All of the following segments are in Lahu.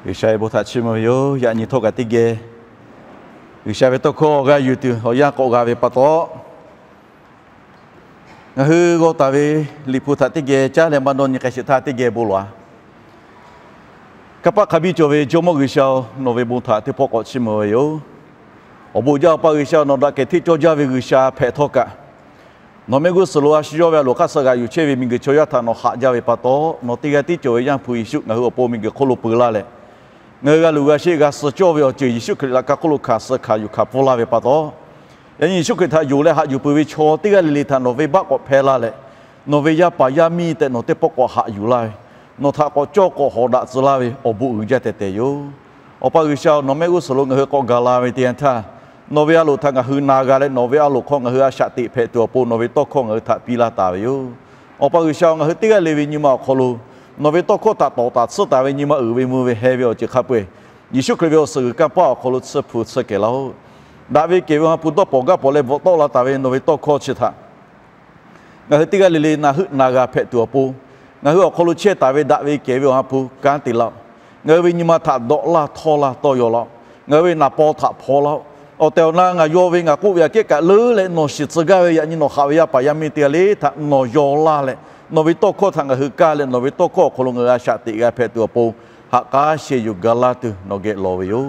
G'uiˬsha ve bon htaꞈ chiˇ mvuh ve yoˬ. Yaꞈ nyi htawˇ kaꞈ teˇ geh G'uiˬsha ve tawˇ hkawˇ g'aˇ yuˬ tuˬ awˬ yanˇ k'awꞈ g'a ve pa taw, ngaˬ hui g'aw taˍ ve Liꞈ hpu htaꞈ teˇ geh caˉ leh maˇ dawˇ nyi k'ai sheˍ htaˇ teˇ geh bon lawˬ-a. Kanˇ paˆ hk'a biˇ cawˬ ve Jawˇmawˇ G'uiˬsha-oˬ, nawˬ ve bon htaꞈ teˇ pawˆ k'awꞈ chiˇ mvuh ve yoˬ. Awˬ bon jaˇ Awˬ pa G'uiˬsha, nawˬ daꞈ kehˬ hteˇ cawˇ jaˇ ve G'uiˬsha hpehꞈ htawˇ kaꞈ, nawˬ mehˆ g'uˇ suhˍ lo a shu yawˇ ve a loˍ hk'aˇ suh g'aꞈ yuˬ chehˇ ve miˬguiˬ chaw yaˇ htaꞈ nawˬ haꞈ jaˇ ve pa taw, nawˬ teˇ g'aˇ tiˉ cawˬ ve Yaˇ hpu Yeˍsuˆ ngaˬ hui awˬ pon miˬguiˬ hk'oˆ lo peu laˇ leh, ngaˬ hui g'a luˬ g'a sheˆ g'a suh cawˇ ve awˬ ceuˬ Yeˍsuˆ Hkriꞈ laꞈ ka hk'oˆ lo hkanˍ suh hkanˍ yuˬ hkanˍ pfuhˇ laˇ ve pa taw, yaꞈ nyi Yeˍsuˆ Hkriꞈ htaꞈ yonˍ leh haꞈ yuˬ peuˬ ve chaw teˇ g'aˇ le le htaꞈ nawˬ venˇbaˆ k'awꞈ hpehˇ laˇ leh, nawˬ ve yaˇ paˍ yaˇ miˇ tehꞈ nawˬ teˇ pawˆ k'awꞈ haꞈ yuˬ laˇ ve, nawˬ htaꞈ k'awꞈ cawˇ k'awꞈ hawˍ daꞈ tcuh laˇ ve awˬ bon uiˍ jaˇ tehˬ tehˬ yoˬ. Awˬ pa G'uiˬsha, nawˬ mehˆ g'uˇ suhˍ lo ngaˬ hui k'awꞈ gaˬ la ve teˇ yanˇ htaˇ, nawˬ ve a loˍ htaꞈ ngaˬ hui na g'a leh, nawˬ ve a loˍ hk'aw ngaˬ hui a shaꞈ teꞈ hpehꞈ tuˬ awˬ pon nawˬ ve tawˇ hkawˇ ngaˬ hui htaꞈ piˇ laˇ taˍ ve yoˬ. Awˬ pa G'uiˬsha, ngaˬ hui teˇ g'aˇ le ve nyi ma awˬ hk'aw lo nawˬ ve tawˇ hkawˇ htaꞈ tawˍ taˍ tsuhˇ taˍ ve nyi ma uiˍ ve mvuh ve heh ve awˬ ceuˬ hk'a peu-eˬ, Yeˍsuˆ Hkriꞈ ve awˬ suhˍ g'uiˬ kanˇ paˆ awˬ hk'aw lo tsuhˇ hpu tsuhˇ kehˬ laˇ-oˆ. Daꞈ ve kehˬ ve awˬ ha hpu dawˇ pawnˍ gaˇ pawnˍ leh bvuhꞈ tawˆ la taˍ ve nawˬ ve tawˇ hkawˇ chi htaꞈ ngaˬ hui teˇ g'aˇ le le na heuˆ na g'a hpehꞈ tuˬ awˬ pon, ngaˬ hui awˬ hk'aw lo chehˇ taˍ ve daꞈ ve kehˬ ve awˬ ha hpu kanˉ te laˇ-oˆ. Ngaˬ hui ve nyi ma htaꞈ dawꞈ laˇ htawˇ laˇ tawˇ yaw laˇ-oˆ. Ngaˬ hui ve naˍ paw htaꞈ hpaw laˇ-oˆ. Awˬ tehˬ awˬ na ngaˬ yaw ve ngaˬ k'oˆ ve aꞈ kehˉ kaꞈ leuˉ leh nawˬ shiˍ tcuh gaˇ ve yaꞈ nyi nawˬ haꞈ ve yaˇ paˍ yaˇ miˇ teˇ g'aˇ le htaꞈ nawˬ yaw laˇ leh, nawˬ ve tawˇ hkawˇ htaꞈ ngaˬ hui kaˇ leh nawˬ ve tawˇ hkawˇ awˬ hk'aw lo ngaˬ hui a shaꞈ teꞈ g'a hpehꞈ tuˬ awˬ pon, haꞈ k'aˉ sheh yuˬ ga laˇ tuˬ nawˬ geh lawˬ ve yoˬ.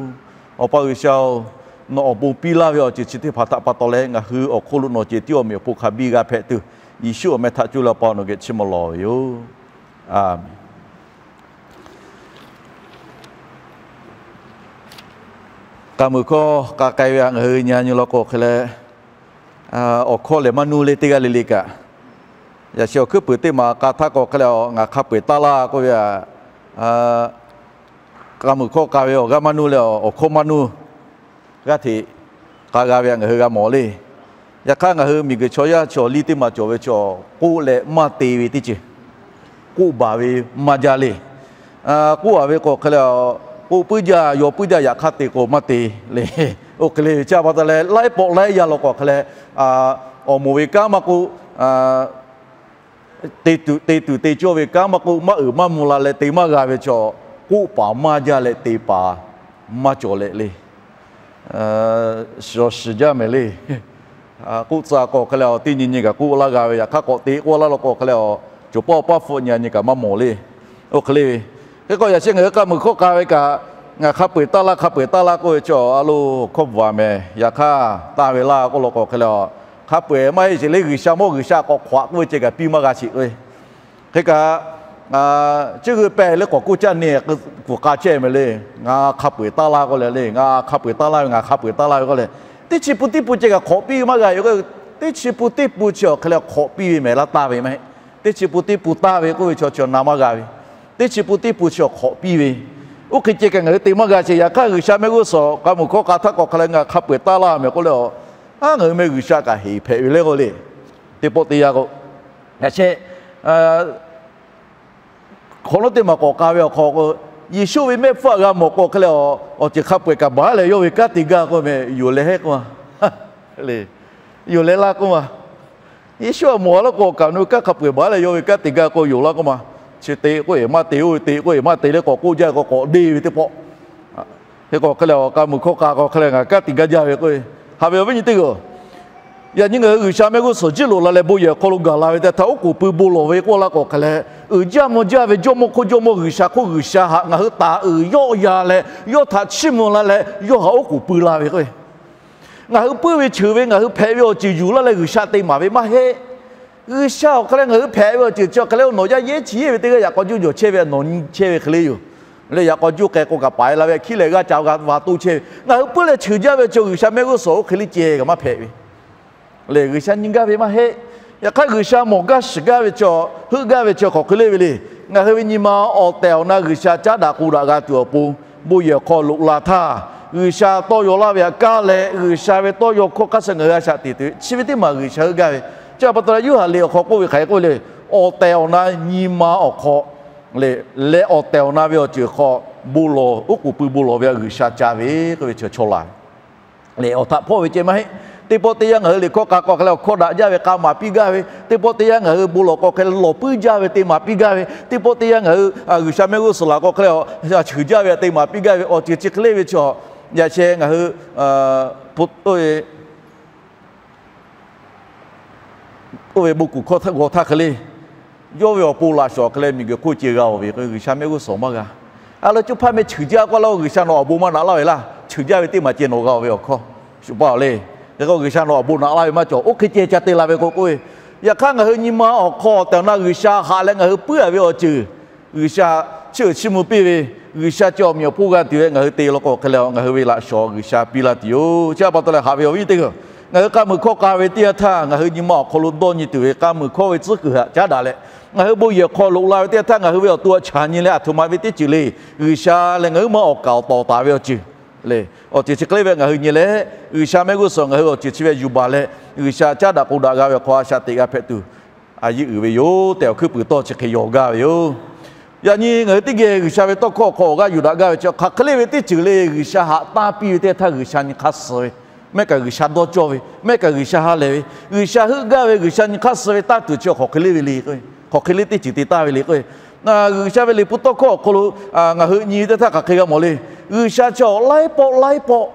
Awˬ pa G'uiˬsha-oˬ, nawˬ awˬ bon piˇ laˇ ve awˬ ceuˬ chi teˇ hpaˍ htaꞈ pa taw leh ngaˬ hui awˬ hk'oˆ lo nawˬ cehˬ tiˉ awˬ meꞈ awˬ hponˇ hk'a biˇ g'a hpehꞈ tuˬ, Yeˍsuˆ awˬ meh htaꞈ cuˇ leh Awˬ pa nawˬ geh chiˇ mvuh lawˬ ve yoˬ. Aˬ meˍ. K'a muiˬ hkawˇ k'a k'ai ve htaꞈ ngaˬ hui nyi nyi law k'o hk'e leh, awˬ hkawˇ lehˬ maˇ nuˇ le teˇ g'aˇ le le kaꞈ, yaꞈ sheh awˬ hkuiˉ puiˍ teˇ maˬ k'a htaˇ k'o hk'e leh ngaˬ hk'a peu-eˬ taˇ laˇ k'oˆ ve htaꞈ k'a muiˬ hkawˇ k'a ve awˬ g'aˇ maˇ nuˇ leh awˬ hkawˇ maˇ nuˇ g'aˇ hteꞈ k'a g'a ve htaꞈ ngaˬ hui g'a mawˬ le. Yaꞈ hk'aˇ ngaˬ hui miˬguiˬ chaw yaˇ chaw liˇ teˇ maˬ cawˬ ve chaw k'oˆ leh maˇ te ve teˇ ceuˬ k'oˆ baˬ ve maˇ jaˇ le. K'oˆ a ve k'o hk'e leh, k'oˆ puiˉ jaˇ yaw puiˉ jaˇ yaꞈ hk'aˇ te k'o maˇ te le. Oˇ hk'e le ve chi pa taw leh laiˉ pawˆ laiˉ yaˇ law k'o hk'e leh, awˬ moˍ ve kanˉ maˇ k'oˆ, te tuˬ te cawˇ ve kanˉ maˇ k'oˆ, maˇ uiˍ maˇ mvuh la leh te maˇ g'a ve chaw, k'oˆ paˍ maˇ jaˇ leh te paˍ maˇ cawˬ leh le. Shaw shiˍ jaˇ mehˍ le. K'oˆ tcuh k'o hk'e leh teˇ nyi nyi kaꞈ k'oˆ laˇ g'a ve, yaꞈ hk'aˇ k'awꞈ te k'oˆ laˇ law k'o hk'e leh, cawˬ pawˆ paˇ hpfuhˆ nyi nyi kaꞈ maˇ mawˬ le. Oˇ hk'e le ve. Hk'e k'o yaꞈ sheh ngaˬ hui k'a muiˬ hkawˇ k'a ve kaꞈ, ngaˬ hk'a peu-eˬ taˇ laˇ hk'a peu-eˬ taˇ laˇ k'oˆ ve chaw a lo hkawˇ bvuhꞈ a mehˍ. Yaꞈ hk'aˇ taˇ ve laˇ k'oˆ law k'o hk'e leh, hk'a peu-eˬ maˇ heˆ sheˍ le. G'uiˬsha mawˇ G'uiˬsha k'awꞈ hk'awꞈ k'oˆ ve ceh kaꞈ piˇ maˇ g'a sheˍ ve. Hk'e kaꞈ, chi g'uiˬ pehˬ le k'awꞈ k'oˆ caˇ ne kuˬ k'a chehˇ mehˍ le. Ngaˬ hk'a peu-eˬ taˇ laˇ k'oˆ leh le, ngaˬ hk'a peu-eˬ taˇ laˇ ve, ngaˬ hk'a peu-eˬ taˇ laˇ ve k'oˆ leh, teˇ chi pun teˇ pun ceh kaꞈ hk'awꞈ piˇ ve maˇ g'a yoˬ. Teˇ chi pun teˇ pun chi awˬ hk'e leh hk'awꞈ piˇ ve mehˍ laˇ taˇ ve maˇ heˆ. Teˇ chi pun teˇ pun taˇ ve k'oˆ ve chaw chi na maˇ g'a ve. Teˇ chi pun teˇ pun chi awˬ hk'awꞈ piˇ ve. Oˇ hk'e ceh kaꞈ ngaˬ hui te maˇ g'a sheˍ. Yaꞈ hk'aˇ G'uiˬsha mehˆ g'uˇ suhˍ k'a muiˬ hkawˇ k'a htaˇ k'o hk'e leh ngaˬ hk'a peu-eˬ taˇ laˇ mehˍ k'oˆ leh, a ngaˬ hui meh G'uiˬsha kaꞈ heˍ hpehꞈ ve le k'o le. Teˇ pawˆ teˇ yanˇ k'o, yaꞈ sheh hk'awꞈ nawˉ teˇ maˬ k'awꞈ k'a ve awˬ hk'aw k'o, Yeˍsuˆ ve mehˆ hpfuhˇ g'a mawˬ k'o hk'e leh, awˬ ceuˬ hk'a peu-eˬ kaꞈ baˬ leh yawˇ ve kanˉ te gaˇ k'oˆ meh, yoˬ leh heˆ k'oˆ ma. Yoˬ leh laˇ k'oˆ ma. Yeˍsuˆ a mawˬ a laˇ k'o, kaꞈ nu kanˉ hk'a peu-eˬ baˬ leh yawˇ ve kanˉ te gaˇ k'o yoˬ laˇ k'oˆ ma. Chi te k'oˆ-e maˇ te, oˇ ve te k'oˆ-e maˇ te leh k'awꞈ k'oˆ jaˇ ve k'o k'awꞈ deˇ ve teˇ pawˆ. Hk'e k'o hk'e leh k'a muiˬ hkawˇ k'a k'o hk'e leh ngaˬ kanˉ te gaˇ jaˇ ve k'oˆ-e. Haꞈ ve awˬ viˉ nyi teˇ hpaˍ-oˬ, yaꞈ nyi ngaˬ hui G'uiˬsha mehˆ g'uˇ suhˍ jiˇ loꞈ la leh bon yehˬ hk'aw lo gaˬ la ve teˇ htaˇ oˉ k'oˍ pui bon lawˬ ve k'oˆ laˇ k'o hk'e leh, uiˍ jaˇ mvuh jaˇ ve Jawˇmawˇ hk'oˆ Jawˇmawˇ G'uiˬsha hk'oˆ G'uiˬsha htaꞈ ngaˬ hui taˍ uiˍ yawˆ yan leh yawˇ htaꞈ chiˇ mvuh la leh yawˇ htaꞈ oˉ k'oˍ pui la ve k'o, ngaˬ hui puiˉ ve cheuˬ ve ngaˬ hui hpehꞈ ve awˬ ceuˬ yuˬ laˇ leh G'uiˬsha te maˍ ve maˇ heˆ. G'uiˬsha awˬ hk'e leh ngaˬ hui hpehꞈ ve awˬ ceuˬ chi awˬ hk'e leh nawˬ yaˇ yehˉ chi yehˇ ve teˇ g'aˇ yaꞈ k'aw juˇ jawˬ chehˇ ve, nawˬ nyi chehˇ ve hk'e le yoˬ. Leh yaꞈ k'aw juˇ k'ai k'o kaꞈ paiˍ la ve hkiˉ leh g'aˇ ca g'a va toˇ chehˇ ve, ngaˬ hui puiˉ leh cheuˬ jaˇ ve chaw G'uiˬsha mehˆ g'uˇ suhˍ oˇ hk'e le ceh kaꞈ maˇ hpehꞈ ve. Lehˬ G'uiˬsha nyi gaˇ ve maˇ heˆ. Yaꞈ hk'aˇ G'uiˬsha mawˬ gaˇ shiˍ gaˇ ve chaw, heuˆ gaˇ ve chaw hk'aˬ hk'e le ve le. Ngaˬ hui ve nyi ma awˬ tehˬ awˬ na G'uiˬsha caˉ daꞈ k'o daꞈ g'a tuˬ awˬ pon, bon yehˬ awˬ hk'aw loꞈ la htaˇ, G'uiˬsha tawˇ yaw laˇ ve htaꞈ kaˇ leh G'uiˬsha ve tawˇ yaw hkawˇ hk'aˇ suh ngaˬ hui a shaꞈ teꞈ tuˬ ve chi ve teˇ maˬ G'uiˬsha heuˆ gaˇ ve. Chi pa taw leh Yoˇhanˬ liꞈ awˬ hk'aw k'oˆ ve hk'aˬ hk'e k'oˆ ve le, awˬ tehˬ awˬ na nyi ma awˬ hk'aw lehˬ, leh awˬ tehˬ awˬ na ve awˬ ceuˬ hk'aw bon lawˬ, oˉ k'oˍ pui bon lawˬ ve htaꞈ G'uiˬsha ca ve k'oˆ ve chi chaw laˬ lehˬ, awˬ htaꞈ hpawˇ ve ceh maˇ heˆ. Teˇ pawˆ teˇ yanˇ ngaˬ hui liꞈ hkawˇ k'a k'o hk'e leh awˬ hkawˇ daꞈ jaˇ ve k'a maˍ piˇ gaˇ ve, teˇ pawˆ teˇ yanˇ ngaˬ hui bon lawˬ k'o hk'e leh lawˬ puiˉ jaˇ ve te maˍ piˇ gaˇ ve, teˇ pawˆ teˇ yanˇ ngaˬ hui G'uiˬsha mehˆ g'uˇ suhˍ laˬ k'o hk'e leh a, cheuˬ jaˇ ve te maˍ piˇ gaˇ ve awˬ ceuˬ chi hk'e le ve chaw, yaꞈ sheh ngaˬ hui oˇ ve bon kuˬ hkawˇ g'aw htaˇ hk'e le, yawˇ ve awˬ pon laꞈ shawˍ hk'e leh miˬguiˬ hk'oˆ ceh g'a-oˬ ve k'o, G'uiˬsha mehˆ g'uˇ suhˍ maˇ g'a. A leh coˇ hpaˇ meh cheuˬ jaˇ k'oˆ laˇ-o, G'uiˬsha nawˬ awˬ bon maˇ naꞈ laˇ ve laˇ, cheuˬ jaˇ ve teˇ maˬ ceh nawˬ g'a-oˬ ve awˬ hkawˇ shuˍ paˇ-oˬ le. Hk'e k'o G'uiˬsha nawˬ awˬ bon naꞈ laˇ ve maˇ cawˬ, oˇ hk'e ceh ca te la ve k'o k'oˆ ve, yaꞈ hk'aˇ ngaˬ hui nyi ma awˬ hk'aw tehꞈ na G'uiˬsha haꞈ leh ngaˬ hui puiˉ-a ve awˬ ceuˬ G'uiˬsha chiˇ uiˍ chiˇ mvuh piˇ ve, G'uiˬsha ceh awˬ meꞈ awˬ hponˇ g'a tuˬ ve ngaˬ hui te law k'o hk'e leh ngaˬ hui ve laꞈ shawˍ G'uiˬsha piˇ laˇ tuˬ yoˬ. Chi a pa taw leh haꞈ ve awˬ viˉ teˇ hpaˍ, ngaˬ hui k'a muiˬ hkawˇ k'a ve teˇ yanˇ htaˇ ngaˬ hui nyi ma awˬ hk'aw lo dawˇ nyi tuˬ ve k'a muiˬ hkawˇ ve tcuhˉ kuiˬ htaꞈ caˉ daꞈ leh, ngaˬ hui bon yehˬ hk'aw loꞈ la ve teˇ yanˇ htaˇ ngaˬ hui ve awˬ to htaꞈ chaꞈ nyi leh aˬ htoꞈ ma ve teˇ ceuˬ le, G'uiˬsha lehˬ ngaˬ hui ma awˬ kaˍ awˬ tawˍ taˍ ve awˬ ceuˬ le. Awˬ ceuˬ chi hk'e le ve ngaˬ hui nyi leh, G'uiˬsha mehˆ g'uˇ suhˍ ngaˬ hui awˬ ceuˬ chi ve yuˬ baˬ leh, G'uiˬsha caˉ daꞈ k'o daꞈ g'a ve awˬ hk'aw a shaꞈ teꞈ g'a hpehꞈ tuˬ a yeˇ uiˍ ve yoˬ tehꞈ awˬ hkuiˉ puiˍ tawˇ chi hk'e yaw gaˇ ve yoˬ. Yaꞈ nyi ngaˬ hui teˇ geh G'uiˬsha ve tawˇ hkawˇ awˬ hk'aw awˬ g'aˇ yuˬ daꞈ gaˇ ve chi hk'aˬ hk'e le ve teˇ ceuˬ le, G'uiˬsha haꞈ tanˇ piˇ ve teˇ htaˇ G'uiˬsha nyi hk'aˇ suh ve, mehˆ kaꞈ G'uiˬsha dawˇ cawˇ ve, mehˆ kaꞈ G'uiˬsha ha lehˬ ve, G'uiˬsha heuˆ gaˇ ve, G'uiˬsha nyi hk'aˇ suh ve taˇ tuˬ chi hk'aˬ hk'e le ve le, hk'aˬ hk'e le teˇ ceuˬ te taˍ ve le k'o, G'uiˬsha ve liꞈ hpu tawˇ hkawˇ awˬ hk'aw lo ngaˬ hui nyi ve teˇ htaˇ hk'aˬ hk'e g'a mawˬ le. G'uiˬsha chi awˬ laiˉ pawˆ laiˉ pawˆ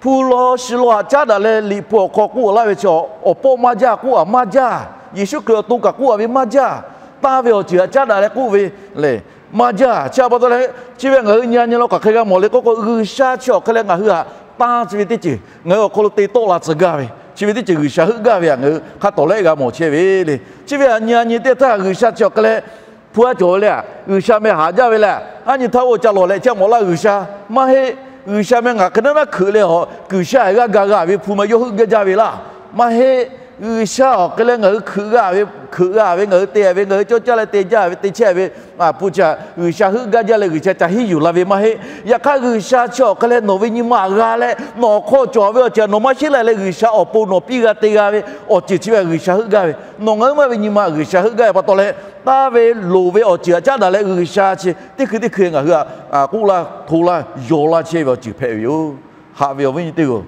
hpu law shi law htaꞈ caˉ daꞈ leh liꞈ hpu awˬ hk'aw k'oˆ laˇ ve chi awˬ pawˆ maˇ jaˇ, k'oˆ-a maˇ jaˇ. Yeˍsuˆ Hkriꞈ awˬ to kaꞈ k'oˆ-a ve maˇ jaˇ. Tanˇ ve awˬ ceuˬ htaꞈ caˉ daꞈ leh k'oˆ ve lehˬ maˇ jaˇ. Chi a pa taw leh chi ve ngaˬ hui nyi a nyi law hk'aˬ hk'e g'a mawˬ le k'oˆ k'o, G'uiˬsha chi awˬ hk'e leh ngaˬ hui htaꞈ tanˇ chi ve teˇ ceuˬ ngaˬ hui awˬ hk'aw lo te tawˆ la tcuh gaˇ ve, chi ve teˇ ceuˬ G'uiˬsha heuˆ gaˇ ve htaꞈ ngaˬ hui hk'a tawˍ lehˆ g'a mawˬ chehˇ ve le. Chi ve htaꞈ nyi a nyi teˇ htaˇ G'uiˬsha chi awˬ hk'e leh hpu a cawˬ ve le, G'uiˬsha meh haꞈ jaˇ ve le, aˉ nyi htaˇ oˇ ca lawˬ leh chi a mawˬ laˇ G'uiˬsha maˇ heˆ. G'uiˬsha meh ngaˬ hk'e naˉ naˉ hkeuꞈ leh awˬ kuiˬ sha g'aˇ ga g'a ve hpu ma yawˇ heuˆ gaˇ jaˇ ve laˇ maˇ heˆ. G'uiˬsha awˬ hk'e leh ngaˬ hui hkeuꞈ g'a ve, hkeuꞈ g'a ve, ngaˬ hui te ve, ngaˬ hui cawˇ caˇ leh te jaˇ ve, te chehˇ ve, a hpu chi G'uiˬsha heuˆ gaˇ jaˇ leh G'uiˬsha ca hiˉ yuˬ la ve maˇ heˆ. Yaꞈ hk'aˇ G'uiˬsha chi awˬ hk'e leh nawˬ ve nyi ma g'a leh nawˬ awˬ hk'aw cawˬ ve awˬ ceuˬ nawˬ maˇ sheˉ la leh G'uiˬsha awˬ pon nawˬ piˇ g'a te g'a ve awˬ ceuˬ chi ve G'uiˬsha heuˆ gaˇ ve, nawˬ ngaˬ hui maˇ ve nyi ma G'uiˬsha heuˆ gaˇ ve pa taw leh, taˇ ve loˍ ve awˬ ceuˬ htaꞈ caˉ daꞈ leh G'uiˬsha chi teˇ hkui teˇ hkui ngaˬ hui htaꞈ k'oˆ laˇ hto laˇ yaw laˇ chehˇ ve awˬ ceuˬ hpehꞈ ve yoˬ. Haꞈ ve awˬ viˉ nyi teˇ hpaˍ-oˬ,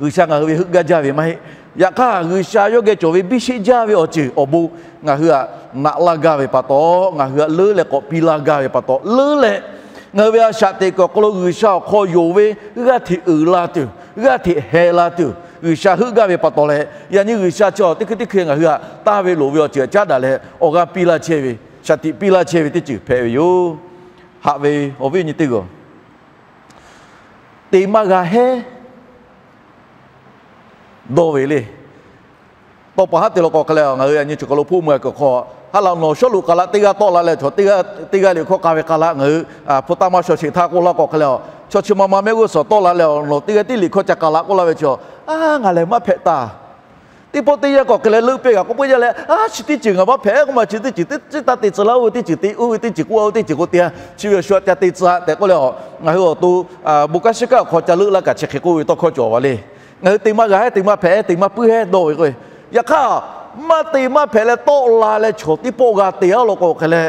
G'uiˬsha ngaˬ hui ve heuˆ gaˇ jaˇ ve maˇ heˆ. Yaꞈ hk'aˇ G'uiˬsha yawˇ geh cawˬ ve biˇ sheˆ jaˇ ve awˬ ceuˬ awˬ bon ngaˬ hui htaꞈ naꞈ laˇ gaˇ ve pa taw, ngaˬ hui htaꞈ leuˉ leh k'awꞈ piˇ laˇ gaˇ ve pa taw leuˉ leh, ngaˬ hui ve a shaꞈ teꞈ kuiˬ awˬ hk'aw lo G'uiˬsha awˬ hk'aw yonˍ ve g'aˇ hteꞈ uiˍ la tuˬ, g'aˇ hteꞈ heh la tuˬ G'uiˬsha heuˆ gaˇ ve pa taw leh, yaꞈ nyi G'uiˬsha chi teˇ hkui teˇ hkui ngaˬ hui htaꞈ taˇ ve loˍ ve awˬ ceuˬ htaꞈ caˉ daꞈ leh awˬ g'aˇ piˇ laˇ chehˇ ve, shaˍ tiꞈ piˇ laˇ chehˇ ve teˇ ceuˬ hpehꞈ ve yoˬ. Haꞈ ve awˬ viˉ nyi teˇ hpaˍ-oˬ, te maˇ g'a hehˉ dawˇ ve le. Tawˇ pa haˉ te law k'o hk'e leh ngaˬ hui yaꞈ nyi chi hk'aw lo hpoˆ mui a kuiˬ hk'aw, ha laꞈ nawˬ Sawˉluꞈ k'a laꞈ teˇ g'aˇ tawˆ la leh chaw teˇ g'aˇ teˇ g'aˇ liꞈ hkawˇ k'a ve k'a laꞈ ngaˬ hui hpu taˇ maˇ shaw sheˍ htaˇ k'oˆ laˇ k'o hk'e leh, chaw chi ma ma mehˆ g'uˇ suhˍ tawˆ la leh nawˬ teˇ g'aˇ tiˉ liꞈ hkawˇ ca k'a laꞈ k'oˆ laˇ ve chaw, a ngaˬ lehˬ maˇ hpehꞈ taˍ. Teˇ pawˆ teˇ yanˇ k'o hk'e leh leuˆ piˇ g'a k'oˆ piˇ jaˇ leh, a chi teˇ ceuˬ ngaˬ maˇ hpehꞈ k'oˆ ma chi teˇ ceuˬ teˇ taˇ te tcuh laˇ, oˇ ve teˇ ceuˬ te, oˇ ve teˇ ceuˬ k'oˆ, oˇ teˇ ceuˬ k'oˆ te, chi ve shu ca te tcuh tehꞈ k'oˆ leh, ngaˬ hui awˬ to bon kanˉ shiˉ kanˉ awˬ hk'aw ca leuˆ laˇ kaꞈ chi hk'e k'oˆ ve tawˇ hkawˇ cawˬ ve le. Ngaˬ hui te maˇ g'a hehˉ, te maˇ hpehꞈ hehˉ, te maˇ puiˉ hehˉ dawˇ ve k'o, yaꞈ hk'aˇ maˇ te maˇ hpehꞈ leh tawˆ la leh chaw teˇ pawˆ g'a te a law k'o hk'e leh,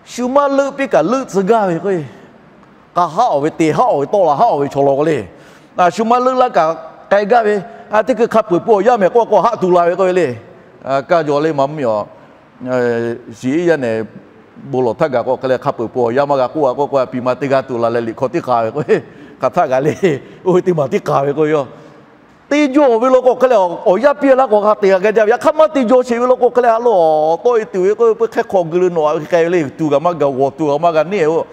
shu maˇ leuˆ piˇ kaꞈ leuˆ tcuh gaˇ ve k'o, k'a haˉ awˬ ve te haˉ awˬ ve tawˆ la haˉ awˬ ve chaw law k'o le, shu maˇ leuˆ laˇ kaꞈ k'ai gaˇ ve, teˇ hkui hk'a peu-eˬ pui awˬ yaˇ mehˍ k'oˆ k'o haˆ tu la ve k'o le, kaˇ jaw le ma mvuhˇ miˬ awˬ shiˍ iˉ yaˇ nehˬ bon lawˬ htaˇ gaˬ k'o hk'e leh hk'a peu-eˬ pui awˬ yaˇ maˇ g'a k'oˆ a k'oˆ k'o a piˇ ma teˇ g'aˇ tu la leh liꞈ hkawˇ tiˉ k'a ve k'o, hk'aˬ htaˇ g'a le, oˇ ve teˇ maˬ tiˉ k'a ve k'o yoˬ. Te jaw ve law k'o hk'e leh awˬ yaˇ piˇ laˇ k'o g'a te g'a gaˇ jaˇ ve, yaꞈ hk'aˇ maˇ te jaw sheˍ ve law k'o hk'e leh a lo tawˆ e tuˬ ve k'o, hk'e hk'aw geu le nawˬ a ve hk'e k'ai ve le, tu g'a maˇ g'a g'awˬ tu g'a maˇ g'a neˇ ve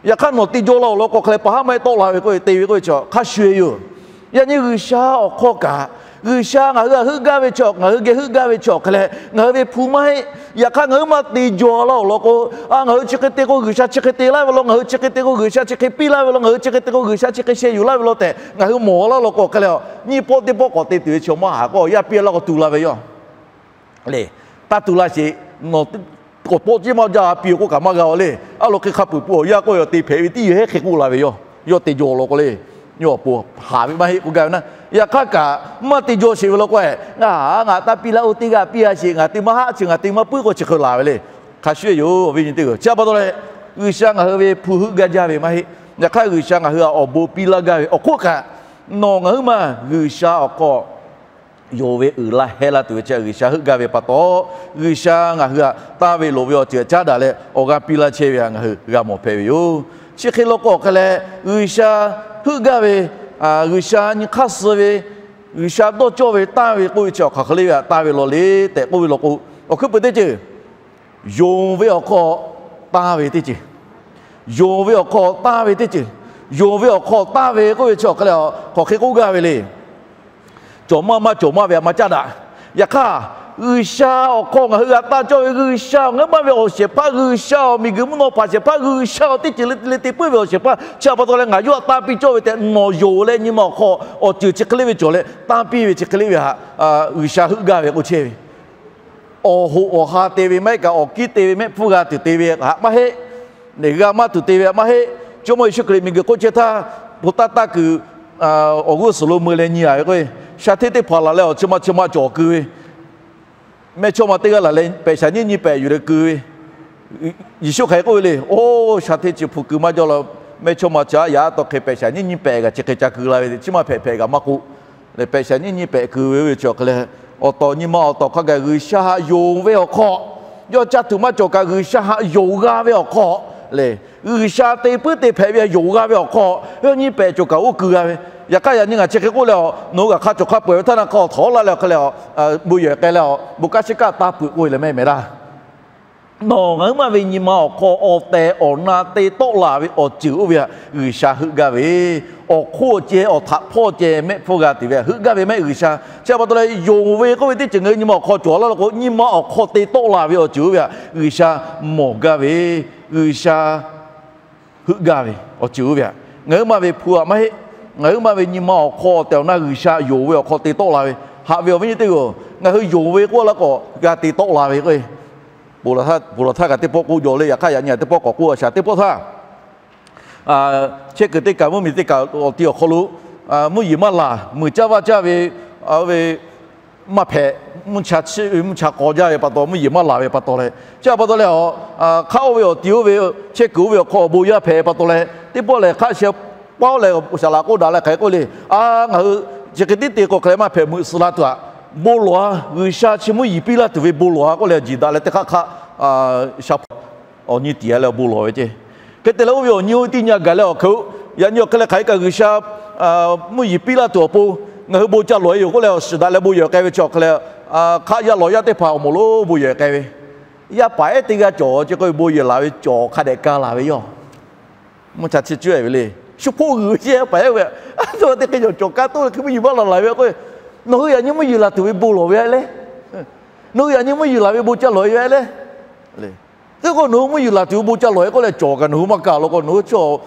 Yaꞈ hk'aˇ nawˬ te jaw la awˬ lawn k'o hk'e leh pa haˉ maˇ heˆ tawˆ la ve k'oˆ ve te ve k'oˆ ve chi hk'a shuˍ e yoˬ. Yaꞈ nyi G'uiˬsha awˬ hk'aw kaꞈ, G'uiˬsha ngaˬ hui htaꞈ heuˆ gaˇ ve chi, ngaˬ hui geh heuˆ gaˇ ve chi awˬ hk'e leh ngaˬ hui ve hpu maˇ heˆ. Yaꞈ hk'aˇ ngaˬ hui maˇ te jaw laˇ awˬ lawn k'o, a ngaˬ hui chi hk'e te k'o G'uiˬsha chi hk'e te laˇ ve law, ngaˬ hui chi hk'e te k'o G'uiˬsha chi hk'e piˇ laˇ ve law, ngaˬ hui chi hk'e te k'o G'uiˬsha chi hk'e sheh yuˬ laˇ ve law tehꞈ ngaˬ hui mawˬ laˇ law k'o hk'e leh, nyiˇ pawˆ teˇ pawˆ k'awꞈ te tuˬ ve chi maˇ haꞈ k'o awˬ yaˇ piˇ laˇ k'o tu la ve yoˬ. Le, taˇ tu la sheˍ, nawˬ k'awꞈ pawˆ ceˇ maˇ jaˇ, a piˇ k'oˆ kaꞈ maˇ g'a-o le. A lo hk'e hk'a peu-eˬ pui awˬ yaˇ k'oˆ ve awˬ te hpehꞈ ve tiˉ yoˬ heˉ hk'e k'oˆ la ve yoˬ. Yawˇ te jaw law k'o le, yawˇ awˬ pon haˍ ve maˇ heˆ k'oˆ gaˇ ve naˉ. Yaꞈ hk'aˇ kaꞈ maˇ te jaw sheˍ ve law k'o, ngaˬ taˇ piˇ laˇ, oˇ teˇ g'aˇ piˇ a sheˍ, ngaˬ te maˇ haˆ chi, ngaˬ te maˇ puiˉ k'o chi hk'e la ve le. Hk'a shuˍ yoˬ, awˬ viˉ nyi teˇ hpaˍ. Chi a pa taw leh, G'uiˬsha ngaˬ hui ve hpu heuˆ gaˇ jaˇ ve maˇ heˆ. Yaꞈ hk'aˇ G'uiˬsha ngaˬ hui htaꞈ awˬ bon piˇ laˇ gaˇ ve awˬ hk'oˆ kaꞈ, Nawˬ ngaˬ huiˉ maˬ G'uiˬsha awˬ hk'aw yonˍ ve uiˍ la heh la tuˬ ve chi G'uiˬsha heuˆ gaˇ ve pa taw, G'uiˬsha ngaˬ hui htaꞈ tanˇ ve loˍ ve awˬ ceuˬ caˉ daꞈ leh awˬ g'aˇ piˇ laˇ chehˇ ve htaꞈ ngaˬ hui g'a mawˬ hpehꞈ ve yoˬ. Chi hk'e law k'o hk'e leh, G'uiˬsha heuˆ gaˇ ve, G'uiˬsha nyi hk'aˇ suh ve, G'uiˬsha dawˇ cawˇ ve tanˇ ve k'oˆ ve chi awˬ hk'aˬ hk'e le ve htaꞈ tanˇ ve law le tehꞈ k'oˆ ve law k'o, awˬ hkuiˉ peuˬ teˇ ceuˬ, yonˍ ve awˬ hk'aw tanˇ ve teˇ ceuˬ, yonˍ ve awˬ hk'aw tanˇ ve teˇ ceuˬ, yonˍ ve awˬ hk'aw tanˇ ve k'oˆ ve chi awˬ hk'e leh, hk'aˬ hk'e k'oˆ gaˇ ve le. Cawˬ maˇ maˇ cawˬ maˇ ve a ma caˉ daꞈ. Yaꞈ hk'aˇ, G'uiˬsha awˬ hk'aw ngaˬ hui g'a tanˇ cawˇ ve G'uiˬsha awˬ ngaˬ huiˉ maˬ ve awˬ shehˍ hpaˇ, G'uiˬsha awˬ miˬguiˬ mvuhˇ naw hpaˍ shehˍ hpaˇ, G'uiˬsha awˬ teˇ ceuˬ le le te puiˉ ve awˬ shehˍ hpaˇ chi a pa taw leh ngaˬ yawˇ htaꞈ tanˇ piˇ cawˇ ve tehꞈ nawˬ yonˍ leh nyi ma awˬ hk'aw awˬ ceuˬ chi hk'e le ve cawˬ leh tanˇ piˇ ve chi hk'e le ve htaꞈ G'uiˬsha heuˆ gaˇ ve k'oˆ chehˇ ve. Awˬ hoꞈ awˬ ha te ve maˇ heˆ kaꞈ, awˬ kiˉ te ve mehˆ hpfuhˇ g'a tuˬ te ve htaꞈ maˇ heˆ. Neˬ g'a maˇ tuˬ te ve htaꞈ maˇ heˆ. Jawˇmawˇ Yeˍsuˆ Hkriꞈ miˬguiˬ hk'oˆ chehˇ htaˇ, hpu taˇ taˇ kuiˬ awˬ g'uˇ suhˍ lo meu leh nyi a ve k'o, sha hteˇ teˇ hpaˍ laˬ leh awˬ chi ma chi ma cawˬ keu ve, mehˇchawˇma teˇ g'aˇ laˬ leh pehꞈ shaˍ nyiˉ nyi pehꞈ yuˬ leh keu ve, Yeˍsuˆ hk'aˬ hk'e k'oˆ ve le. Oˇ sha hteˇ chi hpu keu maˇ jaw la. Mehˇchawˇma chi aˉ yaꞈ aˉ taw hk'e pehꞈ shaˍ nyiˉ nyi pehꞈ g'a chi hk'e ca keu la ve, chi maˇ hpehꞈ hpehꞈ g'a maˇ k'oˆ leh pehꞈ shaˍ nyiˉ nyi pehꞈ keu ve oˇ ve chi awˬ hk'e leh, awˬ tawˍ nyi ma awˬ tawˍ hk'a gaˬ G'uiˬsha htaꞈ yonˍ ve awˬ hk'aw, yawˇ caˇ tuˬ maˇ cawˬ kaꞈ G'uiˬsha htaꞈ yonˍ g'a ve awˬ hk'aw lehˬ, G'uiˬsha te puiˉ te hpehꞈ ve htaꞈ yonˍ g'a ve awˬ hk'aw, yawˇ nyiˇ pehꞈ cawˬ kaꞈ oˇ keu g'a ve. Yaꞈ hk'aˇ yaꞈ nyi ngaˬ chi hk'e k'oˆ leh, nawˬ hui g'aꞈ hk'a cawˬ hk'a peuˬ ve htaˇ na hk'a awˬ htawˍ laˇ leh awˬ hk'e leh, bon yehˬ k'ai leh, bon kaˇ shiˉ kaˆ taˇ peuˬ k'oˆ ve leh mehˆ mehˍ laˇ. Nawˬ ngaˬ huiˉ maˬ ve nyi ma awˬ hk'aw awˬ tehˬ awˬ na te tawˆ la ve awˬ ceuˬ oˇ ve htaꞈ G'uiˬsha heuˆ gaˇ ve. Awˬ hk'oˆ ceh awˬ htaꞈ hpawˇ ceh mehˆ hpfuhˇ g'a tuˬ ve htaꞈ heuˆ gaˇ ve mehˆ G'uiˬsha. Chi a pa taw leh yonˍ ve k'oˆ ve teˇ ceuˬ ngaˬ hui nyi ma awˬ hk'aw cawˬ laˇ law k'o, nyi ma awˬ hk'aw te tawˆ la ve awˬ ceuˬ oˇ ve htaꞈ G'uiˬsha mawˬ gaˇ ve. G'uiˬsha heuˆ gaˇ ve awˬ ceuˬ oˇ ve htaꞈ ngaˬ huiˉ maˬ ve hpu htaꞈ maˇ heˆ. Ngaˬ huiˉ maˬ ve nyi ma awˬ hk'aw tehˬ awˬ na G'uiˬsha yonˍ ve awˬ hk'aw te tawˆ la ve, haꞈ ve awˬ viˉ nyi teˇ g'aˇ, ngaˬ hui yonˍ ve k'oˆ laˇ k'awꞈ g'a te tawˆ la ve k'o, ponˬ laˬ htaˇ kaꞈ teˇ pawˆ k'oˆ jaw le. Yaꞈ hk'aˇ yaꞈ nyi teˇ pawˆ k'awꞈ k'oˆ a shaˍ. Teˇ pawˆ htaˇ, chehˇ kuiˬ teˇ kaꞈ mvuhˇmiˬ teˇ kaꞈ awˬ ti awˬ hk'aw lo mvuhˇ yeˬ maˇ laˬ, muiˬ caˇ vaˇ caˇ ve, a ve maˇ hpehꞈ, mvuhˇ cha chiˆ ve mvuhˇ cha k'aw jaˇ ve pa taw, mvuhˇ yeˬ maˇ laˬ ve pa taw leh, chi a pa taw leh, hk'aˆ oˇ ve awˬ ti oˇ ve, chehˇ kuiˬ oˇ ve awˬ hk'aw awˬ bon yaˇ hpehꞈ pa taw leh, teˇ pawˆ lehˬ hk'aˆ sheh paˉ leh shaˍ laꞈ k'oˆ daꞈ leh hk'aˬ hk'e k'oˆ le. A, ngaˬ hui chi hk'e tiˉ te k'o hk'e leh maˇ hpehꞈ, meuꞈ suh la tuˬ aꞈ, bon lawˬ a, G'uiˬsha chi mvuhˇ yeˬ piˇ laˇ tuˬ ve bon lawˬ a k'oˆ leh, jiˬ daꞈ leh teˇ hk'aˆ hk'aˆ shaˍ awˬ nyi tiˍ a leh awˬ bon lawˬ ve ceˇ. Hk'e te leh oˇ ve awˬ nyi oˇ ve teˇ nyi a gaˬ leh awˬ hk'e, yaꞈ nyi awˬ hk'e leh hk'aˬ hk'e kaꞈ G'uiˬsha mvuhˇ yeˬ piˇ laˇ tuˬ awˬ pon ngaˬ hui bon ca lawˬ e yoˬ k'oˆ leh, awˬ shiˍ daꞈ leh bon yehˬ k'ai ve chi awˬ hk'e leh, hk'aˆ yaˇ lawˬ yaˇ teˇ hpaˍ awˬ moˍ lo bon yehˬ k'ai ve, yaˇ paˍ ehˉ teˇ g'aˇ cawˬ chi k'o bon yehˬ laˬ ve cawˬ hk'a dehꞈ ka laˬ ve yoˬ. Mvuhˇ cha chi cuˇ e ve le. Shu hpoˆ g'uiˬ ve chi yaˇ paˍ ehˉ oˇ ve, a htoꞈ ma te hk'e cawˬ cawˬ ka toˆ leh hk'e mvuhˇ yeˬ maˇ laˬ laˬ ve k'o, nawˬ hui yaꞈ nyi mvuhˇ yeˬ laˬ tuˬ ve bon lawˬ ve a le. Nawˬ hui yaꞈ nyi mvuhˇ yeˬ laˬ ve bon ca lawˬ e ve a le. Hk'e k'o nawˬ hui mvuhˇ yeˬ laˬ tuˬ ve bon ca lawˬ e k'oˆ leh cawˬ kaꞈ nawˬ hui maˇ ka law k'o, nawˬ hui chi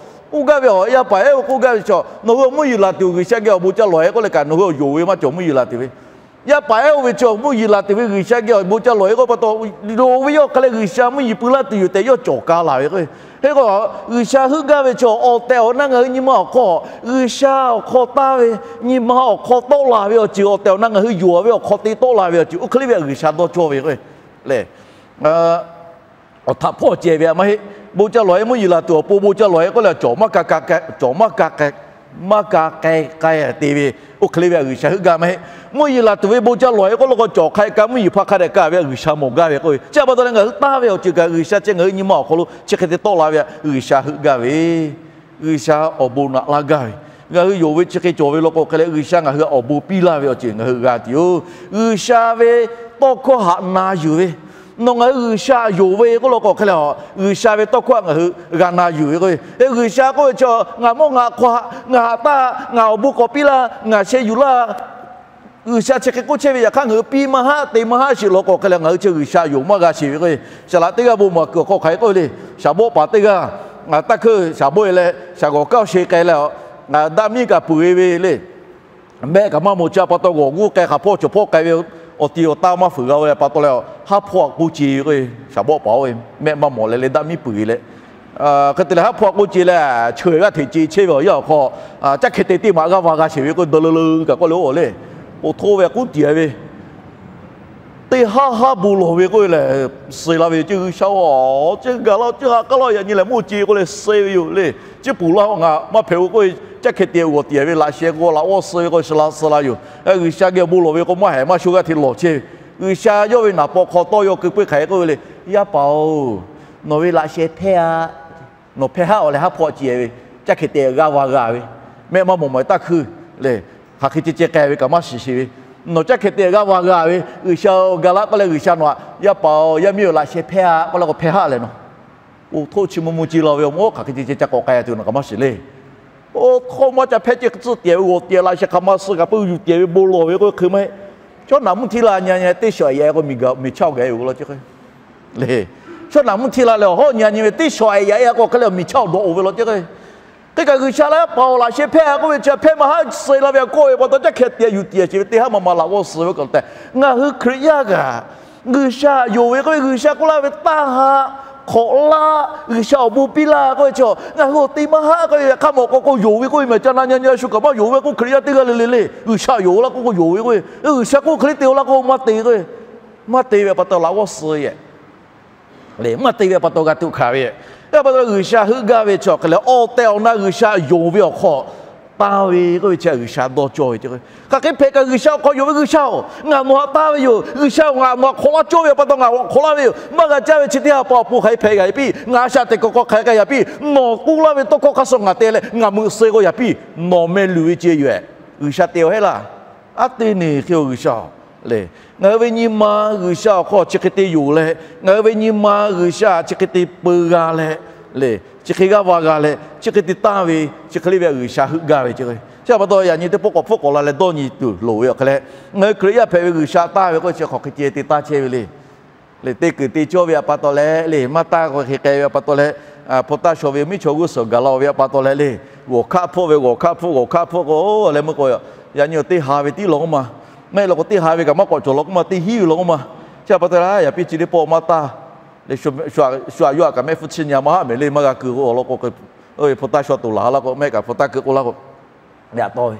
k'oˆ gaˇ ve a, yaˇ paˍ ehˉ oˇ k'oˆ gaˇ ve chi, nawˬ hui mvuhˇ yeˬ laˬ tuˬ G'uiˬsha geh awˬ bon ca lawˬ e k'oˆ leh kaꞈ nawˬ hui awˬ yonˍ ve maˇ cawˬ mvuhˇ yeˬ laˬ tuˬ ve. Yaˇ paˍ ehˉ oˇ ve chi mvuhˇ yeˬ laˬ tuˬ ve G'uiˬsha geh awˬ bon ca lawˬ e k'oˆ pa taw, yonˍ ve yawˇ hk'e leh G'uiˬsha mvuhˇ yeˬ pui laˇ tuˬ yoˬ tehꞈ yawˇ cawˬ ka laˬ ve k'o, hk'e k'o G'uiˬsha heuˆ gaˇ ve chi awˬ tehˬ awˬ na ngaˬ hui nyi ma awˬ hk'aw, G'uiˬsha awˬ hk'aw taˇ ve, nyi ma awˬ hk'aw tawˆ la ve awˬ ceuˬ, awˬ tehˬ awˬ na ngaˬ hui yonˍ ve awˬ hk'aw te tawˆ la ve awˬ ceuˬ oˇ hk'e le ve G'uiˬsha dawˇ cawˇ ve k'o lehˬ, awˬ htaꞈ hpawˇ ceh ve a maˇ heˆ. Bon ca lawˬ e mvuhˇ yeˬ laˬ tuˬ awˬ pon bon ca lawˬ e k'oˆ leh cawˬ maˇ ka, cawˬ maˇ ka k'ai, maˇ ka k'ai k'ai te ve, oˇ hk'e le ve G'uiˬsha heuˆ gaˇ maˇ heˆ. Mvuhˇ yeˬ laˬ tuˬ ve bon ca lawˬ e k'oˆ law k'o cawˬ hk'a ka mvuhˇ yeˬ hpaˇ hk'a dehꞈ ka ve G'uiˬsha mawˬ gaˇ ve k'o, chi a pa taw leh ngaˬ hui taˇ ve awˬ ceuˬ kaꞈ G'uiˬsha chi ngaˬ hui nyi ma awˬ hk'aw lo chi hk'e te tawˆ la ve G'uiˬsha heuˆ gaˇ ve, G'uiˬsha awˬ bon naꞈ laˇ gaˇ ve, ngaˬ hui yonˍ ve chi hk'e cawˬ ve law k'o hk'e leh G'uiˬsha ngaˬ hui awˬ bon piˇ laˇ ve awˬ ceuˬ ngaˬ hui g'a tuˬ yoˬ. G'uiˬsha ve tawˇ hkawˇ htaꞈ na yuˬ ve, nawˬ ngaˬ hui G'uiˬsha yonˍ ve k'oˆ law k'o hk'e leh, G'uiˬsha ve tawˇ hkawˇ htaꞈ ngaˬ hui g'a na yuˬ ve k'o, G'uiˬsha k'oˆ ve chi ngaˬ mawˇ ngaˬ hk'aw, ngaˬ htaꞈ taˇ, ngaˬ awˬ bon k'awꞈ piˇ laˇ, ngaˬ sheh yuˬ laˇ. G'uiˬsha chi hk'e k'oˆ chehˇ ve yaꞈ hk'aˇ ngaˬ hui piˇ maˇ haˆ te maˇ haˆ sheˍ law k'o hk'e leh ngaˬ hui chi G'uiˬsha yonˍ maˇ g'a sheˍ ve k'o, shaˍ laꞈ teˇ g'aˇ bon maˍ kuiˬ awˬ hk'aw hk'aˬ hk'e k'oˆ ve le. Shaˍ bawˆ paˍ teˇ g'aˇ, taˇ hkeuˇ shaˍ bawˆ e leh shaˍ gawˬ kaˇ sheˍ k'ai leh, daꞈ miˇ kaꞈ peuˬ e ve le. Mehˆ kaꞈ maˇ mawˬ chi a pa taw g'awˬ g'uˇ k'ai hk'aˬ hpawˇ cawˬ hpawˇ k'ai ve, awˬ ti awˬ taˇ maˇ fuiˍ g'a ve pa taw leh, haˉ hpawˇ k'oˆ ce ve k'o, shaˍ bawˆ paˍ oˇ ve mehˆ maˇ mawˬ leh leh daꞈ miˇ peuˬ e leh, hk'e te leh haˉ hpawˇ k'oˆ ce leh, cheuˬ g'aˇ hteꞈ ce chehˇ ve awˬ yanˇ awˬ hk'aw, caˇ hkeh te teˇ maꞈ g'aˇ va g'a sheˍ ve k'o, dawˇ leuˬ leuˬ kaꞈ k'oˆ le oˇ le, poˬ hto ve k'uˉ tiˍ ve teˇ haˉ haˉ bon lawˬ ve k'oˆ ve lehˬ, suh la ve yoˬ ceˇ. G'uiˬsha-oˬ, chi gaˬ la, chi haꞈ k'aˉ laˇ, yaꞈ nyi lehˬ mawˇ ce k'oˆ leh suh ve yoˬ le. Chi peuˬ laˇ ngaˬ maˇ hpehꞈ-o k'oˆ ve, caˇ hkeh te g'awˬ tiꞈ ve laꞈ sheh k'o laꞈ g'awˇ suh ve k'o, suh la suh la yoˬ. G'uiˬsha geh bon lawˬ ve k'o maˇ hehꞈ maˇ sho g'aˇ hteꞈ lawˬ chehˇ ve. G'uiˬsha yawˇ ve naˍ paw hk'aw tawˇ yaw keu puiˉ hk'aˬ hk'e k'oˆ ve le, Yaˇ paˍ-oˬ, nawˬ ve laꞈ sheh hpehˇ-a. Nawˬ hpehˇ haˆ-oˬ leh haˉ hpawˆ ce ve, caˇ hkeh te g'aˇ va g'a ve, mehˆ maˇ mawˬ mawˬ taˇ hkui le. Hk'aˬ hk'e ce ce k'ai ve kaꞈ maˇ shiˍ sheˍ ve, nawˬ caˇ hkeh te g'aˇ va g'a ve, G'uiˬsha-oˬ, gaˬ la k'oˆ leh G'uiˬsha nawˬ htaꞈ, Yaˇ paˍ-oˬ, yaˇ miˇ-oˬ, laꞈ sheh hpehˇ-a k'oˆ leh k'o hpehˇ haˆ leh nawˬ, oˇ htoˆ chi mvuh mvuh ce la ve, awˬ moˍ hk'aˬ hk'e ce ce ca k'awꞈ k'ai tuˬ nawˬ kaꞈ maˇ shiˍ le. Oˇ hk'aw maˇ ca hpehˇ ceˇ, tcuh tiꞈ ve g'awˬ tiꞈ laꞈ sheh hk'aˬ ma suh kaꞈ peuˬ yuˬ tiꞈ ve bon lawˬ ve k'oˆ ve hk'e maˇ heˆ. Chaw naꞈ mvuhˇ htiˇ la nyi nyi teˇ shawˍ ehˍ yaꞈ k'o miˬ chaˇ g'aꞈ-e ve law ceˇ k'o le. Chaw naꞈ mvuhˇ htiˇ la leh awˬ hawˉ nyi nyi ve teˇ shawˍ ehˍ yaꞈ-e k'o hk'e le miˬ chaˇ awˬ dawꞈ-oˬ ve law ceˇ k'o. Hk'e kaꞈ G'uiˬsha leh paˍ-oˬ, laꞈ sheh hpehˇ-a k'oˆ ve chi hpehˇ maˇ haˉ suh la ve aꞈ kawˆ ve pa taw, caˇ hkeh te yuˬ tiꞈ sheˍ ve teˇ haˉ ma ma laꞈ g'awˇ suh ve kaꞈ tehꞈ, ngaˬ hui Hkriꞈ yaˇ kaꞈ G'uiˬsha yonˍ ve k'oˆ ve, G'uiˬsha k'oˆ laˇ ve taˇ haꞈ hk'awꞈ laˇ, G'uiˬsha awˬ bon piˇ laˇ k'oˆ ve chi, ngaˬ hui awˬ te maˇ haˉ k'oˆ ve, yaꞈ hk'aˇ mawˬ k'o k'o yonˍ ve k'oˆ ve mehˬ ca na nyi nyi shu kaꞈ maˇ yonˍ ve k'o, Hkriꞈ yaˇ teˇ g'aˇ le le le G'uiˬsha yonˍ laˇ k'oˆ k'o yonˍ ve k'oˆ ve, G'uiˬsha k'oˆ hk'e le te-o laˇ k'o maˇ te k'o, maˇ te ve pa taw laꞈ g'awˇ suh ve maˇ te ve pa taw g'a tuꞈ hkanˍ ve. Yaˇ pa taw G'uiˬsha heuˆ gaˇ ve chi hk'e leh awˬ tehˬ awˬ na G'uiˬsha yonˍ ve awˬ hk'aw tanˇ ve k'oˆ ve chi G'uiˬsha dawˇ cawˇ ve ceˇ. Hk'aˬ hk'e hpehꞈ kaꞈ G'uiˬsha awˬ hk'aw yonˍ ve, G'uiˬsha-oˬ, ngaˬ nawˬ htaꞈ tanˇ ve yoˬ. G'uiˬsha-oˬ, ngaˬ nawˬ htaꞈ hk'awꞈ laˇ cawˇ ve pa taw ngaˬ hk'awꞈ laˇ ve yoˬ. Maˇ g'a caˇ ve chi teˇ haˉ pa awˬ pon hk'aˬ hk'e hpehꞈ g'a-e piˇ, ngaˬ shaꞈ teꞈ k'awꞈ k'awꞈ hk'aˬ hk'e g'a-e piˇ, nawˬ k'oˆ laˇ ve tawˇ hkawˇ hk'aˇ suh ngaˬ te leh ngaˬ meuꞈ suh k'o yaꞈ piˇ, nawˬ meh luˬ ve ce yoˬ-ehˍ. G'uiˬsha te-o heˆ laˇ. Aˉ teˇ neˬ hk'e-oˬ G'uiˬsha-oˬ le. Ngaˬ hui ve nyi ma G'uiˬsha awˬ hk'aw chi hk'e te yonˍ leh, ngaˬ hui ve nyi ma G'uiˬsha chi hk'e te peu g'a leh, le, chi hk'e g'aˇ va g'a leh chi hk'e te tanˇ ve, chi hk'e le ve G'uiˬsha heuˆ gaˇ ve ceˇ. Chi pa taw yaꞈ nyi teˇ pawˆ k'awꞈ hpfuhˆ k'awꞈ la leh dawˇ nyi tuˬ loˍ ve awˬ hk'e leh, ngaˬ hui Hkriꞈ yaˇ hpehꞈ ve G'uiˬsha tanˇ ve k'oˆ ve chi hk'aˬ hk'e ce te tanˇ chehˇ ve le. Le, te kuiˬ te cawˇ ve pa taw leh le, maˇ tanˇ k'o hk'e k'ai ve pa taw leh, hpu taˇ shaw ve miˉ chaw g'uˇ suhˍ gaˬ la-o ve pa taw leh le, g'awˬ hkaˆ hpfuhˆ ve, g'awˬ hkaˆ hpfuhˆ, g'awˬ hkaˆ hpfuhˆ k'o leh meuˇ k'o, yaꞈ nyi awˬ teˇ ha ve tiˉ law k'oˆ ma, mehˆ law k'o teˇ ha ve kaꞈ maˇ k'awꞈ cawˬ law k'oˆ ma, teˇ hinˉ ve law k'oˆ ma. Chi pa taw leh yaꞈ piˇ chi teˇ pawˆ maˇ tanˇ le, shu aꞈ yaˇ kaꞈ mehˆ hpfuhˇ chi nyi ma haˉ mehˍ le, maˇ g'a keu k'o awˬ lawn k'o, hpu taˇ shaw toˬ laˬ laˇ k'o, mehˆ kaꞈ hpu taˇ keu k'oˆ laˇ k'o, yaꞈ taw ve,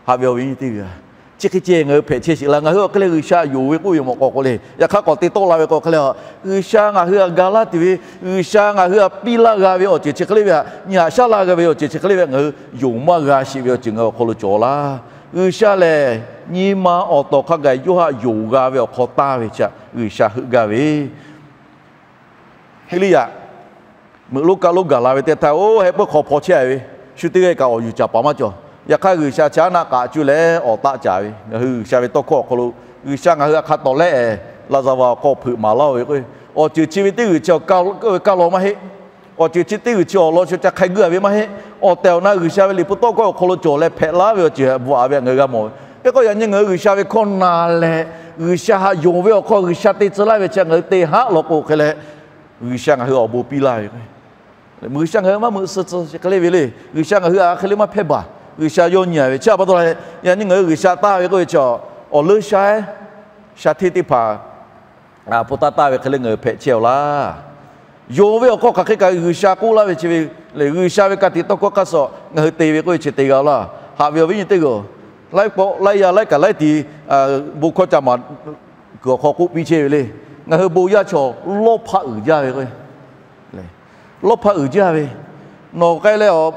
haꞈ ve awˬ viˉ nyi teˇ g'aˇ, chi hk'e ceh ngaˬ hui hpehꞈ chehˇ sheˍ laˇ. Ngaˬ hui awˬ hk'e leh G'uiˬsha yonˍ ve k'oˆ ve mawˬ k'awꞈ k'o le, yaꞈ hk'aˇ k'awꞈ te tawˆ la ve k'o hk'e leh, G'uiˬsha ngaˬ hui htaꞈ ga laˇ tuˬ ve, G'uiˬsha ngaˬ hui htaꞈ piˇ laˇ g'a ve awˬ ceuˬ chi hk'e le ve htaꞈ nyi haꞈ shaˉ laˇ g'a ve awˬ ceuˬ chi hk'e le ve htaꞈ ngaˬ hui yonˍ maˇ g'a sheˍ ve awˬ ceuˬ ngaˬ hui awˬ hk'aw lo cawˬ laˇ. G'uiˬsha lehˬ nyi ma awˬ tawˍ hk'a gaˬ yawˇ htaꞈ yonˍ g'a ve awˬ hk'aw tanˇ ve chi htaꞈ G'uiˬsha heuˆ gaˇ ve Heˇliˇyaꞈ meuꞈ lonˉ kaˆ lonˉ gaˬ la ve teˇ htaˇ, oˇ heh puiˉ hk'aw hpaw chehˇ ve, shu teˇ g'aˇ kaꞈ awˬ yuˬ caˍ paˍ maˇ cawˬ. Yaꞈ hk'aˇ G'uiˬsha chi aˉ naˆ k'aꞈ cuˇ leh awˬ taˆ caˍ ve, ngaˬ hui G'uiˬsha ve tawˇ hkawˇ awˬ hk'aw lo, G'uiˬsha ngaˬ hui htaꞈ hk'a tawˍ lehˆ, Laˍzaˍvaˍ awˬ hk'aw hpeuꞈ maˍ laˇ-oˬ ve k'o, awˬ ceuˬ chi ve teˇ g'uiˬ chi awˬ kaˇ law maˇ heˆ. Awˬ ceuˬ chi teˇ g'uiˬ chi awˬ lawn shu ca hk'ai guˇ-a ve maˇ heˆ. Awˬ tehˬ awˬ na G'uiˬsha ve liꞈ hpu tawˇ hkawˇ awˬ hk'aw lo cawˬ leh hpehꞈ laˇ ve awˬ ceuˬ bvuhꞈ-a ve htaꞈ ngaˬ hui g'a mawˬ ve. Hk'e k'o yaꞈ nyi ngaˬ hui G'uiˬsha ve hkawˇ na leh, G'uiˬsha htaꞈ yonˍ ve awˬ hk'aw G'uiˬsha te tcuh laˇ ve chi ngaˬ hui te haˆ law k'o hk'e leh, G'uiˬsha ngaˬ hui awˬ bon piˇ laˇ ve G'uiˬsha ngaˬ hui maˇ meuꞈ suh tcuh chi hk'e le ve le. G'uiˬsha ngaˬ hui htaꞈ hk'e le maˇ hpehˇ baˬ. G'uiˬsha yawˇ nyi-a ve chi pa taw leh, yaꞈ nyi ngaˬ hui G'uiˬsha tanˇ ve k'oˆ ve chi, awˬ leuˉ sha-eˉ sha hteˇ teˇ hpaˍ hpu taˇ tanˇ ve hk'e le ngaˬ hui hpehꞈ chehˇ-aw laˇ. Yonˍ ve awˬ hk'aw hk'aˬ hk'e kaꞈ G'uiˬsha k'oˆ laˇ ve chi ve le, G'uiˬsha ve ka tiꞈ tawˇ hkawˇ hk'aˇ suh ngaˬ hui te ve k'oˆ ve chi te g'a laˇ. Haꞈ ve awˬ viˉ nyi teˇ g'aˇ, laiˉ pawˆ laiˉ yaˇ laiˉ kaꞈ laiˉ ti bon hkawˇ ca maˍ kuiˬ awˬ hk'aw k'oˆ piˇ chehˇ ve le. Ngaˬ hui bon yaˇ chaw lawˇ hpaˆ uiˍ jaˇ ve k'o, lawˇ hpaˆ uiˍ jaˇ ve, nawˬ k'ai leh awˬ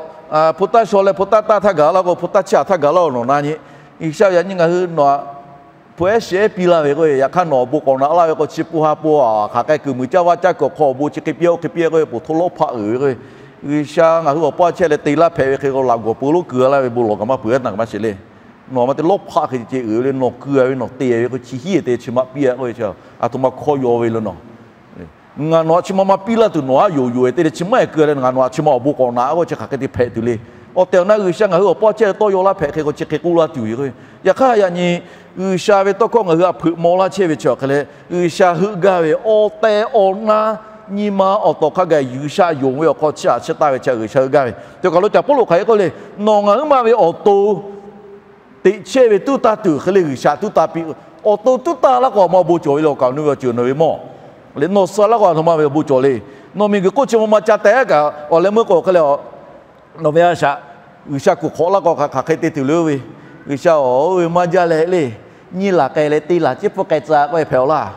hpu taˇ shaw leh hpu taˇ tanˇ htaˇ gaˬ laˇ k'o, hpu taˇ chiˇ aꞈ htaˇ gaˬ laˇ-oˬ nawˬ na nyi. G'uiˬsha yaꞈ nyi ngaˬ hui nawˬ htaꞈ hpu ehˉ shiˍ ehˉ piˇ laˇ ve k'o, yaꞈ hk'aˇ nawˬ awˬ bon k'awꞈ naꞈ laˇ ve k'o, chi pun ha pun hk'aˬ k'ai kuiˬ muiˬ caˇ vaˇ caˇ kuiˬ awˬ hk'aw awˬ bon chi hk'e piˇ-oˆ hk'e piˇ-e k'o, poˬ htoˇ lawˇ hpaˆ uiˍ ve k'o, G'uiˬsha ngaˬ hui awˬ paˇ chehˇ leh te laˇ hpehꞈ ve hk'e k'o, laꞈ gawˬ peuˬ lonˉ keu laˇ ve bon lawˬ kaꞈ maˇ peuˬ ehˉ naˬ kaꞈ maˇ shiˍ le. Nawˬ ma te lawˇ hpaˆ hk'e ce uiˍ ve le, nawˬ keu-a ve nawˬ te ve k'o, chi hiˉ-e te chi maˇ piˇ-a k'oˆ ve chi, aˬ htoꞈ ma hkawˇ yaw ve le nawˬ. Ngaˬ nawˬ htaꞈ chi ma maˇ piˇ laˇ tuˬ nawˬ haˉ yonˍ yonˍ-e te leh chi maˇ keu leh ngaˬ nawˬ htaꞈ chi ma awˬ bon k'awꞈ naꞈ k'oˆ chi hk'aˬ hk'e te hpehꞈ tuˬ le. Awˬ tehˬ awˬ na G'uiˬsha ngaˬ hui awˬ paˇ chehˇ leh tawˇ yaw laˇ hpehꞈ hk'e k'o chi hk'e k'oˆ laˇ tuˬ ve k'o, yaꞈ hk'aˇ yaꞈ nyi G'uiˬsha ve tawˇ hkawˇ ngaˬ hui htaꞈ hpeuꞈ maw laˇ chehˇ ve chi awˬ hk'e leh, G'uiˬsha heuˆ gaˇ ve awˬ tehˬ awˬ na nyi ma awˬ tawˍ hk'a gaˬ G'uiˬsha yonˍ ve awˬ hk'aw chiˇ aꞈ chiˇ taˇ ve chi G'uiˬsha heuˆ gaˇ ve. Cawˬ kaˬ lo caˬ Pawˇluꞈ hk'aˬ hk'e k'oˆ le, nawˬ ngaˬ huiˉ ma ve awˬ to teꞈ chehˇ ve tuˉ tanˇ tuˬ hk'e le G'uiˬsha tuˉ tanˇ piˇ. Awˬ to tuˉ tanˇ laˇ k'o, aˬ htoꞈ ma awˬ bon cawˬ ve le, awˬ kaˍ awˬ nu ve awˬ ceuˬ nawˬ ve mawˬ le. Nawˬ suh laˇ k'o, aˬ htoꞈ ma ve awˬ bon cawˬ le. Nawˬ miˬguiˬ hk'oˆ chi ma ma ca teh-a kaꞈ, awˬ leh meuˇ k'o hk'e le, nawˬ ve a shaꞈ G'uiˬsha kuˬ hk'awꞈ laˇ k'o, hk'aˬ hk'e te tuˬ le-o ve, G'uiˬsha-oˬ, oˇ ve maˇ jaˇ leh le. nyi laˬ k'ai leh te laˬ ciˉ pfuhˇ k'ai tcuh k'oˆ ve hpehꞈ-aw laˇ.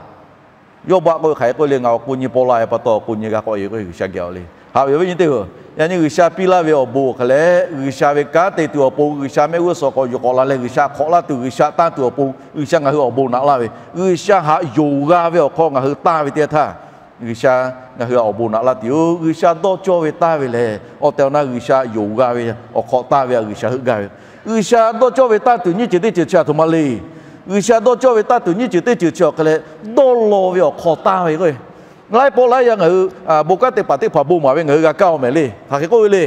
Yawˇbaˆ k'oˆ ve hk'aˬ hk'e k'oˆ le, ngaˬ awˬ k'o nyi paw la ve pa taw awˬ k'o nyi g'a k'awꞈ e k'oˆ ve G'uiˬsha geh-oˬ le. Haꞈ ve awˬ viˉ nyi teˇ hpaˍ, yaꞈ nyi G'uiˬsha piˇ laˇ ve awˬ bon hk'aˬ leh, G'uiˬsha ve kanˉ te tuˬ awˬ pon, G'uiˬsha mehˆ g'uˇ suhˍ k'awꞈ yuˬ k'awꞈ la leh G'uiˬsha hk'awꞈ laˇ tuˬ, G'uiˬsha taˇ tuˬ awˬ pon, G'uiˬsha ngaˬ hui awˬ bon naꞈ laˇ ve, G'uiˬsha haꞈ yonˍ g'a ve awˬ hk'aw ngaˬ hui taˇ ve teˇ yanˇ htaˇ, G'uiˬsha ngaˬ hui awˬ bon naꞈ laˇ tuˬ yoˬ. G'uiˬsha dawˇ cawˇ ve taˇ ve lehˬ, awˬ tehˬ awˬ na G'uiˬsha yonˍ g'a ve awˬ hk'aw taˇ ve htaꞈ G'uiˬsha heuˆ gaˇ ve. G'uiˬsha dawˇ cawˇ ve taˇ tuˬ nyiˇ ceuˬ teˇ ceuˬ chi aˬ htoꞈ ma le. G'uiˬsha dawˇ cawˇ ve taˇ tuˬ nyiˇ ceuˬ teˇ ceuˬ chi awˬ hk'e leh, dawˇ law ve awˬ hk'aw taˇ ve k'o, laiˉ pawˆ laiˉ yaˇ ngaˬ hui bon kanˉ te paˍ teˇ hpaˍ bon maˍ ve ngaˬ hui g'a kaˇ-oˬ mehˍ le. Hk'aˬ hk'e k'oˆ ve le.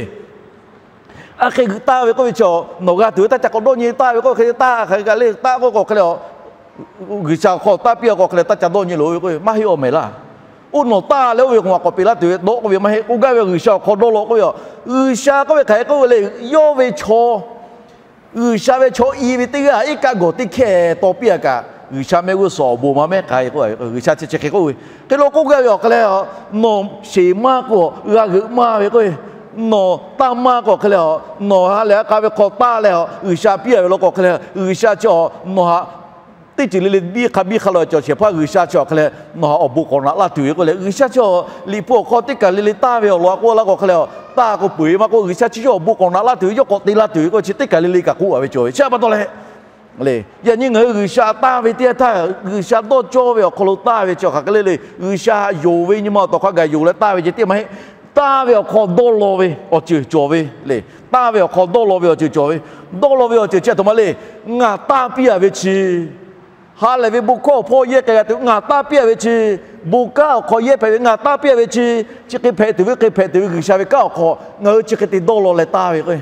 A hk'e g'uiˬ taˇ ve k'oˆ ve chi, nawˬ g'a tuˬ ve taˇ ca k'awꞈ dawˇ nyi taˇ ve k'oˆ hk'e taˇ, hk'aˬ hk'e g'a le taˇ k'oˆ k'o hk'e le, G'uiˬsha awˬ hk'aw taˇ piˇ-a k'o hk'e le taˇ ca dawˇ nyi loˬ ve k'o, maˇ heˆ-oˬ mehˍ laˇ. Oˇ nawˬ taˇ leh oˇ ve k'o maꞈ k'awꞈ peꞈ laˇ tuˬ ve dawˇ k'oˆ ve maˇ heˆ. K'oˆ gaˇ ve G'uiˬsha awˬ hk'aw dawˇ law k'oˆ ve a, G'uiˬsha k'oˆ ve hk'aˬ hk'e k'oˆ ve le, yawˇ ve chaw G'uiˬsha ve chaw i ve teˇ g'aˇ iˉ kaˆ gawˬ teˇ hkehˇ taw piˇ-a kaꞈ, G'uiˬsha mehˆ g'uˇ suhˍ awˬ bon maˇ mehˉ k'ai k'oˆ ve. G'uiˬsha chi chi hk'e k'oˆ ve, hk'e lo k'oˆ gaˇ ve awˬ hk'e leh, nawˬ sheˍ maˇ k'o g'a g'euꞈ maˇ ve k'o, nawˬ taˇ maˇ k'o hk'e leh, nawˬ ha lehˬ a k'a ve hk'aw taˇ leh, G'uiˬsha piˇ-a ve law k'o hk'e leh, G'uiˬsha chi nawˬ htaꞈ teˇ ceuˬ le le biˇ hk'a biˇ hk'a lo cawˬ shehˍ hpaˇ G'uiˬsha chi awˬ hk'e leh nawˬ htaꞈ awˬ bon k'awꞈ naꞈ laˇ tuˬ ve k'oˆ leh, G'uiˬsha chi liꞈ hpu awˬ hk'aw teˇ kaˬ le le taˇ ve awˬ lawn a k'oˆ laˇ k'o hk'e leh, taˇ k'o peu-eˬ maˇ k'oˆ, G'uiˬsha chi yawˇ awˬ bon k'awꞈ naꞈ laˇ tuˬ ve, yawˇ k'awꞈ te laˇ tuˬ ve k'o chi teˇ kaˬ le le kaꞈ k'oˆ-a ve cawˬ ve. Chi pa taw leh, yaꞈ nyi ngaˬ hui G'uiˬsha taˇ ve teˇ yanˇ htaˇ, G'uiˬsha dawˇ cawˇ ve awˬ hk'aw lo taˇ ve chi hk'aˬ hk'e le le, G'uiˬsha yonˍ ve nyi ma awˬ tawˍ hk'a gaˬ yonˍ leh taˇ ve ceh tiˉ maˇ heˆ. Taˇ ve awˬ hk'aw dawˇ law ve awˬ ceuˬ cawˬ ve le. Taˇ ve awˬ hk'aw dawˇ law ve awˬ ceuˬ cawˬ ve, dawˇ law ve awˬ ceuˬ chi aˬ htoꞈ ma le. Ngaˬ taˇ piˇ-a ve chi, ha lehˬ ve bon hkawˇ awˬ hpawˇ yehˇ k'ai g'a tuˬ ngaˬ taˇ piˇ-a ve chi, bon kanˉ awˬ hk'aw yehˇ hpehꞈ ve ngaˬ taˇ piˇ-a ve chi, chi hk'e hpehꞈ tuˬ ve, hk'e hpehꞈ tuˬ ve G'uiˬsha ve kanˉ awˬ hk'aw ngaˬ hui chi hk'e te dawˇ law leh taˇ ve k'o,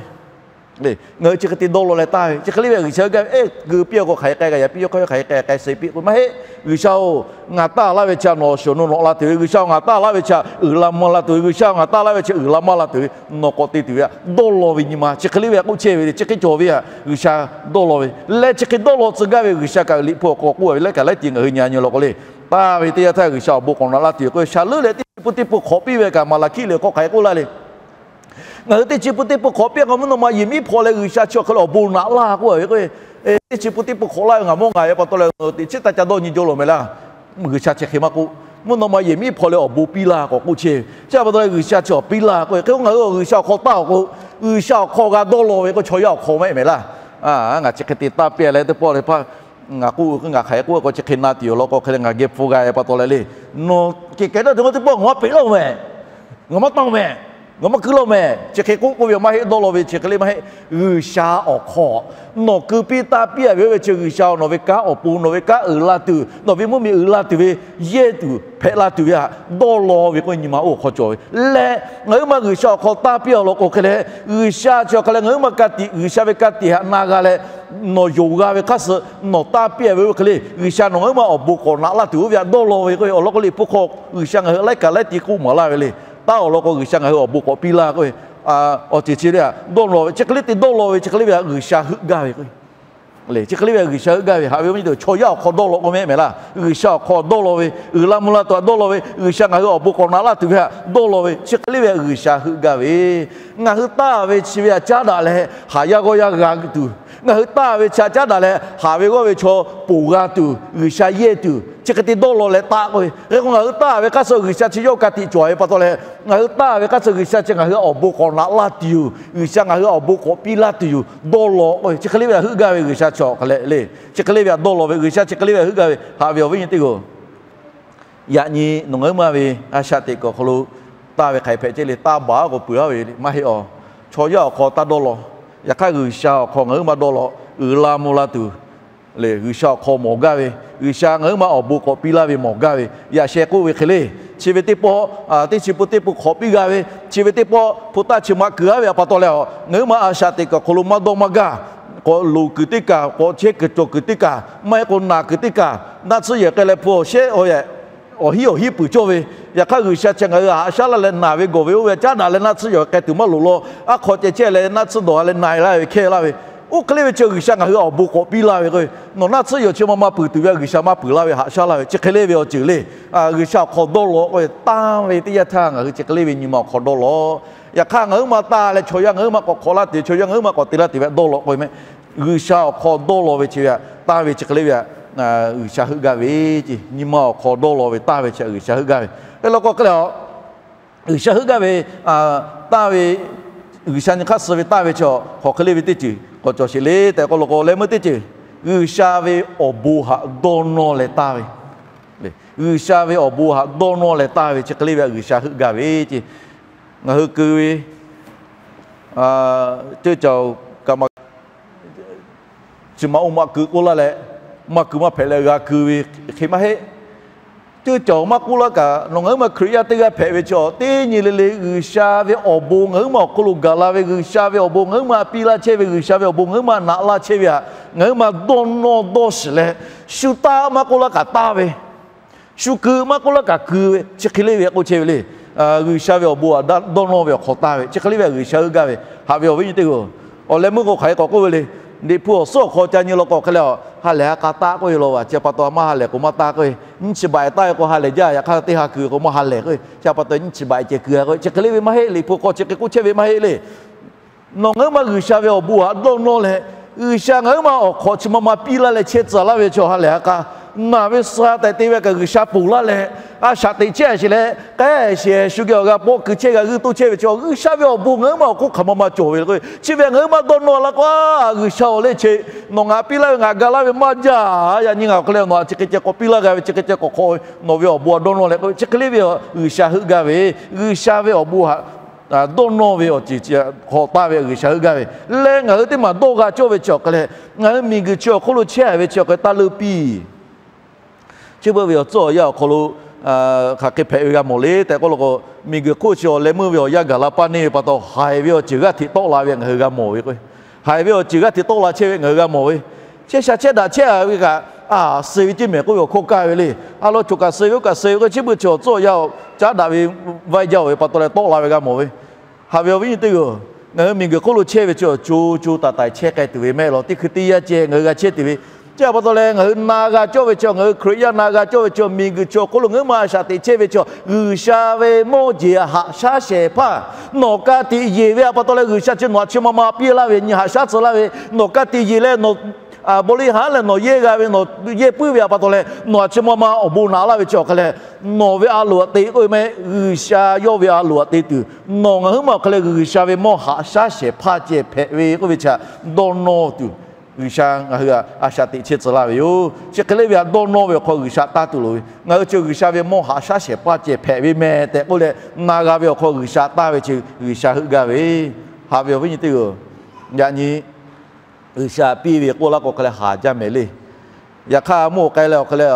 ngaˬ hui chi hk'e te dawˇ law leh taˇ ve, chi hk'e le ve G'uiˬsha g'a ve, keu piˇ-a k'o hk'aˬ hk'e k'ai g'a yaꞈ piˇ, yawˇ hk'aˇ yawˇ hk'aˬ hk'e k'ai k'ai suh piˇ k'o maˇ heˆ. G'uiˬsha-oˬ, ngaˬ taˇ laˇ ve chi nawˬ awˬ shiˍ awˬ nu nawꞈ la tuˬ ve, G'uiˬsha ngaˬ taˇ laˇ ve chi uiˍ la mvuh la tuˬ ve, G'uiˬsha ngaˬ taˇ laˇ ve chi uiˍ la maˇ la tuˬ ve, nawˬ k'awꞈ te tuˬ ve htaꞈ dawˇ law ve nyi ma chi hk'e le ve htaꞈ k'oˆ chehˇ ve le. Chi hk'e cawˬ ve htaꞈ G'uiˬsha dawˇ law ve leh, chi hk'e dawˇ law tcuh gaˇ ve G'uiˬsha kaꞈ liꞈ hpu awˬ hk'aw k'oˆ-a ve laiˉ kaꞈ laiˉ ti ngaˬ hui nyi nyi law k'o le, taˇ ve teˇ yanˇ htaˇ G'uiˬsha awˬ bon k'awꞈ naꞈ laˇ tuˬ ve k'o, shaˍ leuˉ leh teˇ chi pun teˇ pun hk'awꞈ piˇ ve kaꞈ Maˍlaˍhkiˆ liꞈ awˬ hk'aw hk'aˬ hk'e k'oˆ laˇ le. Ngaˬ hui teˇ chi pun teˇ pun hk'awꞈ piˇ k'o, mvuhˇ naw ma yehˬ miˉ hpaw leh G'uiˬsha chi awˬ hk'e le awˬ bon naꞈ laˇ k'oˆ-a ve k'o, teˇ chi pun teˇ pun hk'awꞈ laˇ ve ngaˬ mawˇ ngaˬ ve pa taw leh teꞈ chiˉ taˇ ca dawˇ nyi jaw lawˬ mehˍ laˇ. G'uiˬsha chi hk'e maˇ k'oˆ, mvuhˇ naw ma yehˬ miˉ hpaw leh awˬ bon piˇ laˇ k'awꞈ k'oˆ chehˇ ve. Chi pa taw leh G'uiˬsha chi awˬ piˇ laˇ k'oˆ ve hk'e k'o, ngaˬ hui G'uiˬsha awˬ hk'aw taˇ-oˬ k'o, G'uiˬsha awˬ hk'aw g'a dawˇ law ve k'o, chaw yaˇ awˬ hk'aw maˇ heˆ mehˍ laˇ. Ngaˬ chi hk'e te taˇ piˇ leh teˇ pawˆ le hpaˇ ngaˬ k'oˆ ngaˬ hk'aˬ hk'e k'oˆ k'o, chi hk'e na tuˬ yoˬ law k'o hk'e le ngaˬ geh hpu g'a ve pa taw leh le, nawˬ kehˬ kehˬ daˇ tuˬ ma teˇ pawˆ ngaˬ maˇ peꞈ laˇ-oˬ mehˍ, ngaˬ maˇ taˇ-oˬ mehˍ, ngaˬ maˇ keu laˇ-oˬ mehˍ, chi hk'e k'oˆ k'oˆ ve maˇ heˆ. Dawˇ law ve chi hk'e le maˇ heˆ. G'uiˬsha awˬ hk'aw nawˬ keu piˇ taˇ piˇ-a ve oˇ ve chi G'uiˬsha nawˬ ve kanˉ awˬ pon nawˬ ve kanˉ uiˍ la tuˬ, nawˬ ve mvuhˇmiˬ uiˍ la tuˬ ve, yehˇ tuˬ hpehꞈ la tuˬ ve htaꞈ dawˇ law ve k'oˆ ve nyi ma oˇ awˬ hk'aw cawˬ ve leh, ngaˬ huiˉ ma G'uiˬsha awˬ hk'aw taˇ piˇ-a law k'o hk'e leh, G'uiˬsha chi awˬ hk'a leh ngaˬ huiˉ ma ka tiꞈ G'uiˬsha ve ka tiꞈ htaꞈ na g'a leh, nawˬ yonˍ g'a ve hk'aˇ suh nawˬ taˇ piˇ-a ve oˇ ve hk'e le, G'uiˬsha nawˬ ngaˬ huiˉ ma awˬ bon k'awꞈ naꞈ laˇ tuˬ oˇ ve htaꞈ dawˇ law ve k'o, awˬ lawn k'o liꞈ hpu hk'aw G'uiˬsha ngaˬ hui laiˉ kaꞈ laiˉ ti k'oˆ maˍ laˇ ve le. Taˇ awˬ lawn k'o G'uiˬsha ngaˬ hui awˬ bon k'awꞈ piˇ laˇ k'oˆ ve, awˬ ceuˬ chi le htaꞈ dawˇ law ve, chi hk'e le te dawˇ law ve chi hk'e le ve htaꞈ G'uiˬsha heuˆ gaˇ ve k'o, chi hk'e le ve htaꞈ G'uiˬsha heuˆ gaˇ ve haꞈ ve awˬ viˉ nyi teˇ hpaˍ, chaw yaˇ awˬ hk'aw dawˇ law k'oˆ mehˍ mehˍ laˇ. G'uiˬsha awˬ hk'aw dawˇ law ve, uiˍ la mvuh la tuˬ htaꞈ dawˇ law ve, G'uiˬsha ngaˬ hui awˬ bon k'awꞈ naꞈ laˇ tuˬ ve htaꞈ dawˇ law ve, chi hk'e le ve htaꞈ G'uiˬsha heuˆ gaˇ ve. Ngaˬ hui taˇ ve chi ve htaꞈ caˉ daꞈ leh haˍ yaˇ g'awˇ yaˇ g'a tuˬ, ngaˬ hui taˇ ve chi htaꞈ caˉ daꞈ leh haˍ ve g'awˇ ve chaw ponˬ g'a tuˬ, G'uiˬsha yehˇ tuˬ, chi hk'e te dawˇ law leh taˇ k'oˆ ve. Hk'e k'o ngaˬ hui taˇ ve hk'aˇ suh G'uiˬsha chi yawˇ ka tiꞈ cawˬ ve pa taw leh, ngaˬ hui taˇ ve hk'aˇ suh G'uiˬsha chi ngaˬ hui awˬ bon k'awꞈ naꞈ laˇ tuˬ yoˬ, G'uiˬsha ngaˬ hui awˬ bon k'awꞈ piˇ laˇ tuˬ yoˬ, dawˇ law k'oˆ ve. Chi hk'e le ve htaꞈ heuˆ gaˇ ve G'uiˬsha chi awˬ hk'a leh le. Chi hk'e le ve htaꞈ dawˇ law ve, G'uiˬsha chi hk'e le ve htaꞈ heuˆ gaˇ ve haꞈ ve awˬ viˉ nyi teˇ hpaˍ-oˬ, yaꞈ nyi nawˬ ngaˬ huiˉ ma ve a shaꞈ teꞈ kuiˬ awˬ hk'aw lo taˇ ve hk'aˬ hk'e hpehꞈ ceh le, taˇ baˬ k'o peuˬ-a ve maˇ heˆ-aˬ. Chaw yaˇ awˬ hk'aw taˇ dawˇ law. Yaꞈ hk'aˇ G'uiˬsha awˬ hk'aw ngaˬ huiˉ ma dawˇ law, uiˍ la mvuh la tuˬ le, G'uiˬsha awˬ hk'aw mawˬ gaˇ ve, G'uiˬsha ngaˬ huiˉ ma awˬ bon k'awꞈ piˇ laˇ ve mawˬ gaˇ ve, yaꞈ sheh k'oˆ ve hk'e le. Chi ve teˇ pawˆ teˇ chi pun teˇ pun hk'awꞈ piˇ g'a ve, chi ve teˇ pawˆ hpu taˇ chi maꞈ kuiˬ-a ve pa taw leh, ngaˬ huiˉ ma a shaꞈ teꞈ kuiˬ awˬ hk'aw lo maˇ dawˇ maˇ gaˇ, k'awꞈ loˍ kuiˬ teˇ kaˬ, k'awꞈ chehˇ kuiˬ cawˬ kuiˬ teˇ kaˬ, maˇ heˆ k'o naˬ kuiˬ teˇ kaˬ, naˆ tsuhˇ yehˬ k'ai leh hpu awˬ shehˉ awˬ hiˉ awˬ hiˉ puiˍ cawˇ ve, yaꞈ hk'aˇ G'uiˬsha chi ngaˬ hui haꞈ shaˉ laˇ leh naˬ ve gawˬ ve oˇ ve caˉ daꞈ leh naˆ tsuhˇ yehˬ k'ai tuˬ maˇ loˍ law. Aˉ hk'aw ceh chehˇ leh naˆ tsuhˇ dawˬ-a leh na-e laˇ ve hkehˇ laˇ ve, oˇ hk'e le ve chi G'uiˬsha ngaˬ hui awˬ bon k'awꞈ piˇ laˇ ve k'o, nawˬ naˆ tsuhˇ yehˬ chi ma ma puiˍ tuˬ ve G'uiˬsha maˇ puiˍ laˇ ve haꞈ shaˉ laˇ ve, chi hk'e le ve awˬ ceuˬ le. G'uiˬsha awˬ hk'aw dawˇ law k'oˆ ve, taˇ ve teˇ yanˇ htaˇ ngaˬ hui chi hk'e le ve nyi ma awˬ hk'aw dawˇ law. Yaꞈ hk'aˇ ngaˬ huiˉ ma taˇ leh chaw yaˇ ngaˬ huiˉ ma k'awꞈ hk'awꞈ laˇ tuˬ, chaw yaˇ ngaˬ huiˉ ma k'awꞈ te laˇ tuˬ ve dawˇ law k'oˆ ve mehˍ. G'uiˬsha awˬ hk'aw dawˇ law ve chi ve htaꞈ taˇ ve chi hk'e le ve htaꞈ G'uiˬsha heuˆ gaˇ ve ce. Nyi ma awˬ hk'aw dawˇ law ve taˇ ve chi G'uiˬsha heuˆ gaˇ ve. Hk'e law k'o hk'e leh, G'uiˬsha heuˆ gaˇ ve taˇ ve, G'uiˬsha nyi hk'aˇ suh ve taˇ ve chi hk'aˬ hk'e le ve teˇ ceuˬ k'awꞈ cawˬ sheˍ le tehꞈ k'oˆ law k'o, leh meuˇ teˇ ceuˬ G'uiˬsha ve awˬ bon htaꞈ dawˇ nawˇ leh taˇ ve. G'uiˬsha ve awˬ bon htaꞈ dawˇ nawˇ leh taˇ ve chi hk'e le ve htaꞈ G'uiˬsha heuˆ gaˇ ve ce. Ngaˬ hui keu ve ceuˇ caˬ kaꞈ maˇ chi ma oˇ maˇ keu k'oˆ laˇ leh, maˇ keu maˇ hpehꞈ leh g'a keu ve hk'e maˇ heˆ. Ceuˇ caˬ maˇ k'oˆ laˇ kaꞈ, nawˬ ngaˬ huiˉ ma Hkriꞈ yaˇ teˇ g'aˇ hpehꞈ ve chaw teˇ nyi le le G'uiˬsha ve awˬ bon ngaˬ huiˉ ma awˬ hk'aw lo gaˬ la ve, G'uiˬsha ve awˬ bon ngaˬ huiˉ ma piˇ laˇ chehˇ ve, G'uiˬsha ve awˬ bon ngaˬ huiˉ ma naꞈ laˇ chehˇ ve htaꞈ ngaˬ huiˉ ma dawˇ nawˇ dawˇ shiˍ leh, shu taˇ maˇ k'oˆ laˇ kaꞈ taˇ ve, shu keu maˇ k'oˆ laˇ kaꞈ keu ve, chi hk'e le ve k'oˆ chehˇ ve le. G'uiˬsha ve awˬ bon htaꞈ dawˇ nawˇ ve awˬ hk'aw taˇ ve chi hk'e le ve htaꞈ G'uiˬsha heuˆ gaˇ ve. Haꞈ ve awˬ viˉ nyi teˇ g'aˇ, awˬ leh meuˇ k'o hk'aˬ hk'e k'awꞈ k'oˆ ve le. Liꞈ hpu awˬ suhˉ awˬ hk'aw ca nyi law k'o hk'e leh, ha lehˬ ha k'a taˆ k'oˆ ve law, chi pa taw maˇ ha lehˬ k'o maˇ taˆ k'oˆ ve, nyiˇ chi baꞈ taˆ ve k'o ha lehˬ jaˇ, yaꞈ hk'aˇ teˇ ha keu k'o maˇ ha lehˬ k'oˆ ve, chi pa taw nyiˇ chi baꞈ ceh keu k'oˆ ve, chi hk'e le ve maˇ heˆ. Liꞈ hpu hk'aw chi hk'e k'oˆ chehˇ ve maˇ heˆ le. Nawˬ ngaˬ huiˉ ma G'uiˬsha ve awˬ bon htaꞈ dawˇ nawˇ leh, G'uiˬsha ngaˬ huiˉ ma awˬ hk'awꞈ chi ma ma piˇ laˇ leh chehˇ tcuh laˇ ve chaw ha lehˬ ha k'a, naˬ ve suh tehꞈ te ve kaꞈ G'uiˬsha ponˬ laˇ leh, a shaꞈ teꞈ chehˇ a sheˍ leh, k'ai sheˍ shu geh awˬ g'a pawˆ keu chehˇ g'a g'uiˇ toˇ chehˇ ve chaw, G'uiˬsha ve awˬ bon ngaˬ huiˉ ma awˬ hk'oˆ hk'aˬ ma ma cawˬ ve le k'oˆ ve. Chi ve ngaˬ huiˉ ma dawˇ nawˇ la k'o, G'uiˬsha awˬ leh che, nawˬ ngaˬ piˇ laˇ ve ngaˬ ga laˇ ve maˇ jaˇ. Yaꞈ nyi ngaˬ awˬ hk'e leh nawˬ chi hk'e ceh k'awꞈ piˇ laˇ g'a ve, chi hk'e ceh k'awꞈ hk'aw ve, nawˬ ve awˬ bon htaꞈ dawˇ nawˇ leh k'oˆ ve, chi hk'e le ve G'uiˬsha heuˆ gaˇ ve. G'uiˬsha ve awˬ bon htaꞈ dawˇ nawˇ ve awˬ ceuˬ chi hk'aw taˇ ve G'uiˬsha heuˆ gaˇ ve. Leh ngaˬ hui teˇ maˬ dawˇ g'a cawˇ ve chi awˬ hk'e leh, ngaˬ hui miˬguiˬ chi awˬ hk'oˆ lo chehˇ ve chi awˬ hk'e taˇ leuˇ piˇ. Chi beuꞈ ve awˬ tcuhˉ awˬ yanˇ awˬ hk'aw lo hk'aˬ hk'e hpehꞈ ve g'a mawˬ le tehꞈ k'oˆ law k'o, miˬguiˬ hk'oˆ chi awˬ leh meuˇ ve awˬ yanˇ gaˬ la paˇ neˇ ve pa taw, haiˬ ve awˬ ceuˬ g'aˇ hteꞈ tawˆ la ve ngaˬ hui g'a mawˬ ve k'o, haiˬ ve awˬ ceuˬ g'aˇ hteꞈ tawˆ la chehˇ ve ngaˬ hui g'a mawˬ ve. Chehˇ sha chehˇ daꞈ chehˇ a ve kaꞈ, a suh ve ceˇ mehˍ k'oˆ ve awˬ hkawˇ kaˇ ve le. A law choˬ kaꞈ suh ve oˇ kaꞈ suh ve k'o, chi beuꞈ chi awˬ tcuhˉ awˬ yanˇ caˉ daꞈ ve vaiˇ jaˇ ve pa taw leh tawˆ la ve g'a mawˬ ve. Haꞈ ve awˬ viˉ nyi teˇ g'aˇ, ngaˬ hui miˬguiˬ hk'oˆ lo chehˇ ve chi awˬ co co taiˍ taiˍ chehˇ k'ai tuˬ ve mehˆ law, teˇ hkui teˇ yanˇ ceh ngaˬ hui g'a chehˇ tuˬ ve. Chi a pa taw leh ngaˬ hui na g'a cawˇ ve chi, ngaˬ hui Hkriꞈ yaˇ na g'a cawˇ ve chi, miˬguiˬ chi awˬ hk'oˆ lo ngaˬ huiˉ ma a shaꞈ teꞈ chehˇ ve chi, G'uiˬsha ve mawˇ jeˬ haꞈ shaˉ shehˍ hpaˇ nawˬ ka tiꞈ yeˬ ve a pa taw leh, G'uiˬsha chi nawˬ htaꞈ chi ma ma piˇ laˇ ve, nyi haꞈ shaˉ tcuh laˇ ve, nawˬ ka tiꞈ yeˬ leh nawˬ bawˇ liˇ haˉ leh nawˬ yehˇ g'a ve, nawˬ yehˇ puiˉ ve a pa taw leh, nawˬ htaꞈ chi ma ma awˬ bon naꞈ laˇ ve chi awˬ hk'e leh, nawˬ ve a loˍ htaꞈ te k'oˆ ve mehˆ, G'uiˬsha yawˇ ve a loˍ htaꞈ te tuˬ, nawˬ ngaˬ huiˉ ma awˬ hk'e leh G'uiˬsha ve mawˇ haꞈ shaˉ shehˍ hpaˇ ceh hpehꞈ ve k'oˆ ve chi htaꞈ dawˇ nawˇ tuˬ, G'uiˬsha ngaˬ hui a shaꞈ teꞈ chehˇ tcuh laˇ ve yoˬ. Chi hk'e le ve htaꞈ dawˇ nawˇ ve awˬ hk'aw G'uiˬsha taˇ tuˬ loˍ ve. Ngaˬ hui chi G'uiˬsha ve mawˇ haꞈ shaˉ shehˍ hpaˇ ceh hpehꞈ ve mehˍ tehꞈ k'oˆ leh, na g'a ve awˬ hk'aw G'uiˬsha taˇ ve chi G'uiˬsha heuˆ gaˇ ve. Haꞈ ve awˬ viˉ nyi teˇ g'aˇ, yaꞈ nyi G'uiˬsha piˇ ve k'oˆ laˇ k'o hk'e leh haˍ jaˇ mehˍ le. Yaꞈ hk'aˇ mvuhˇ k'ai leh awˬ hk'e leh,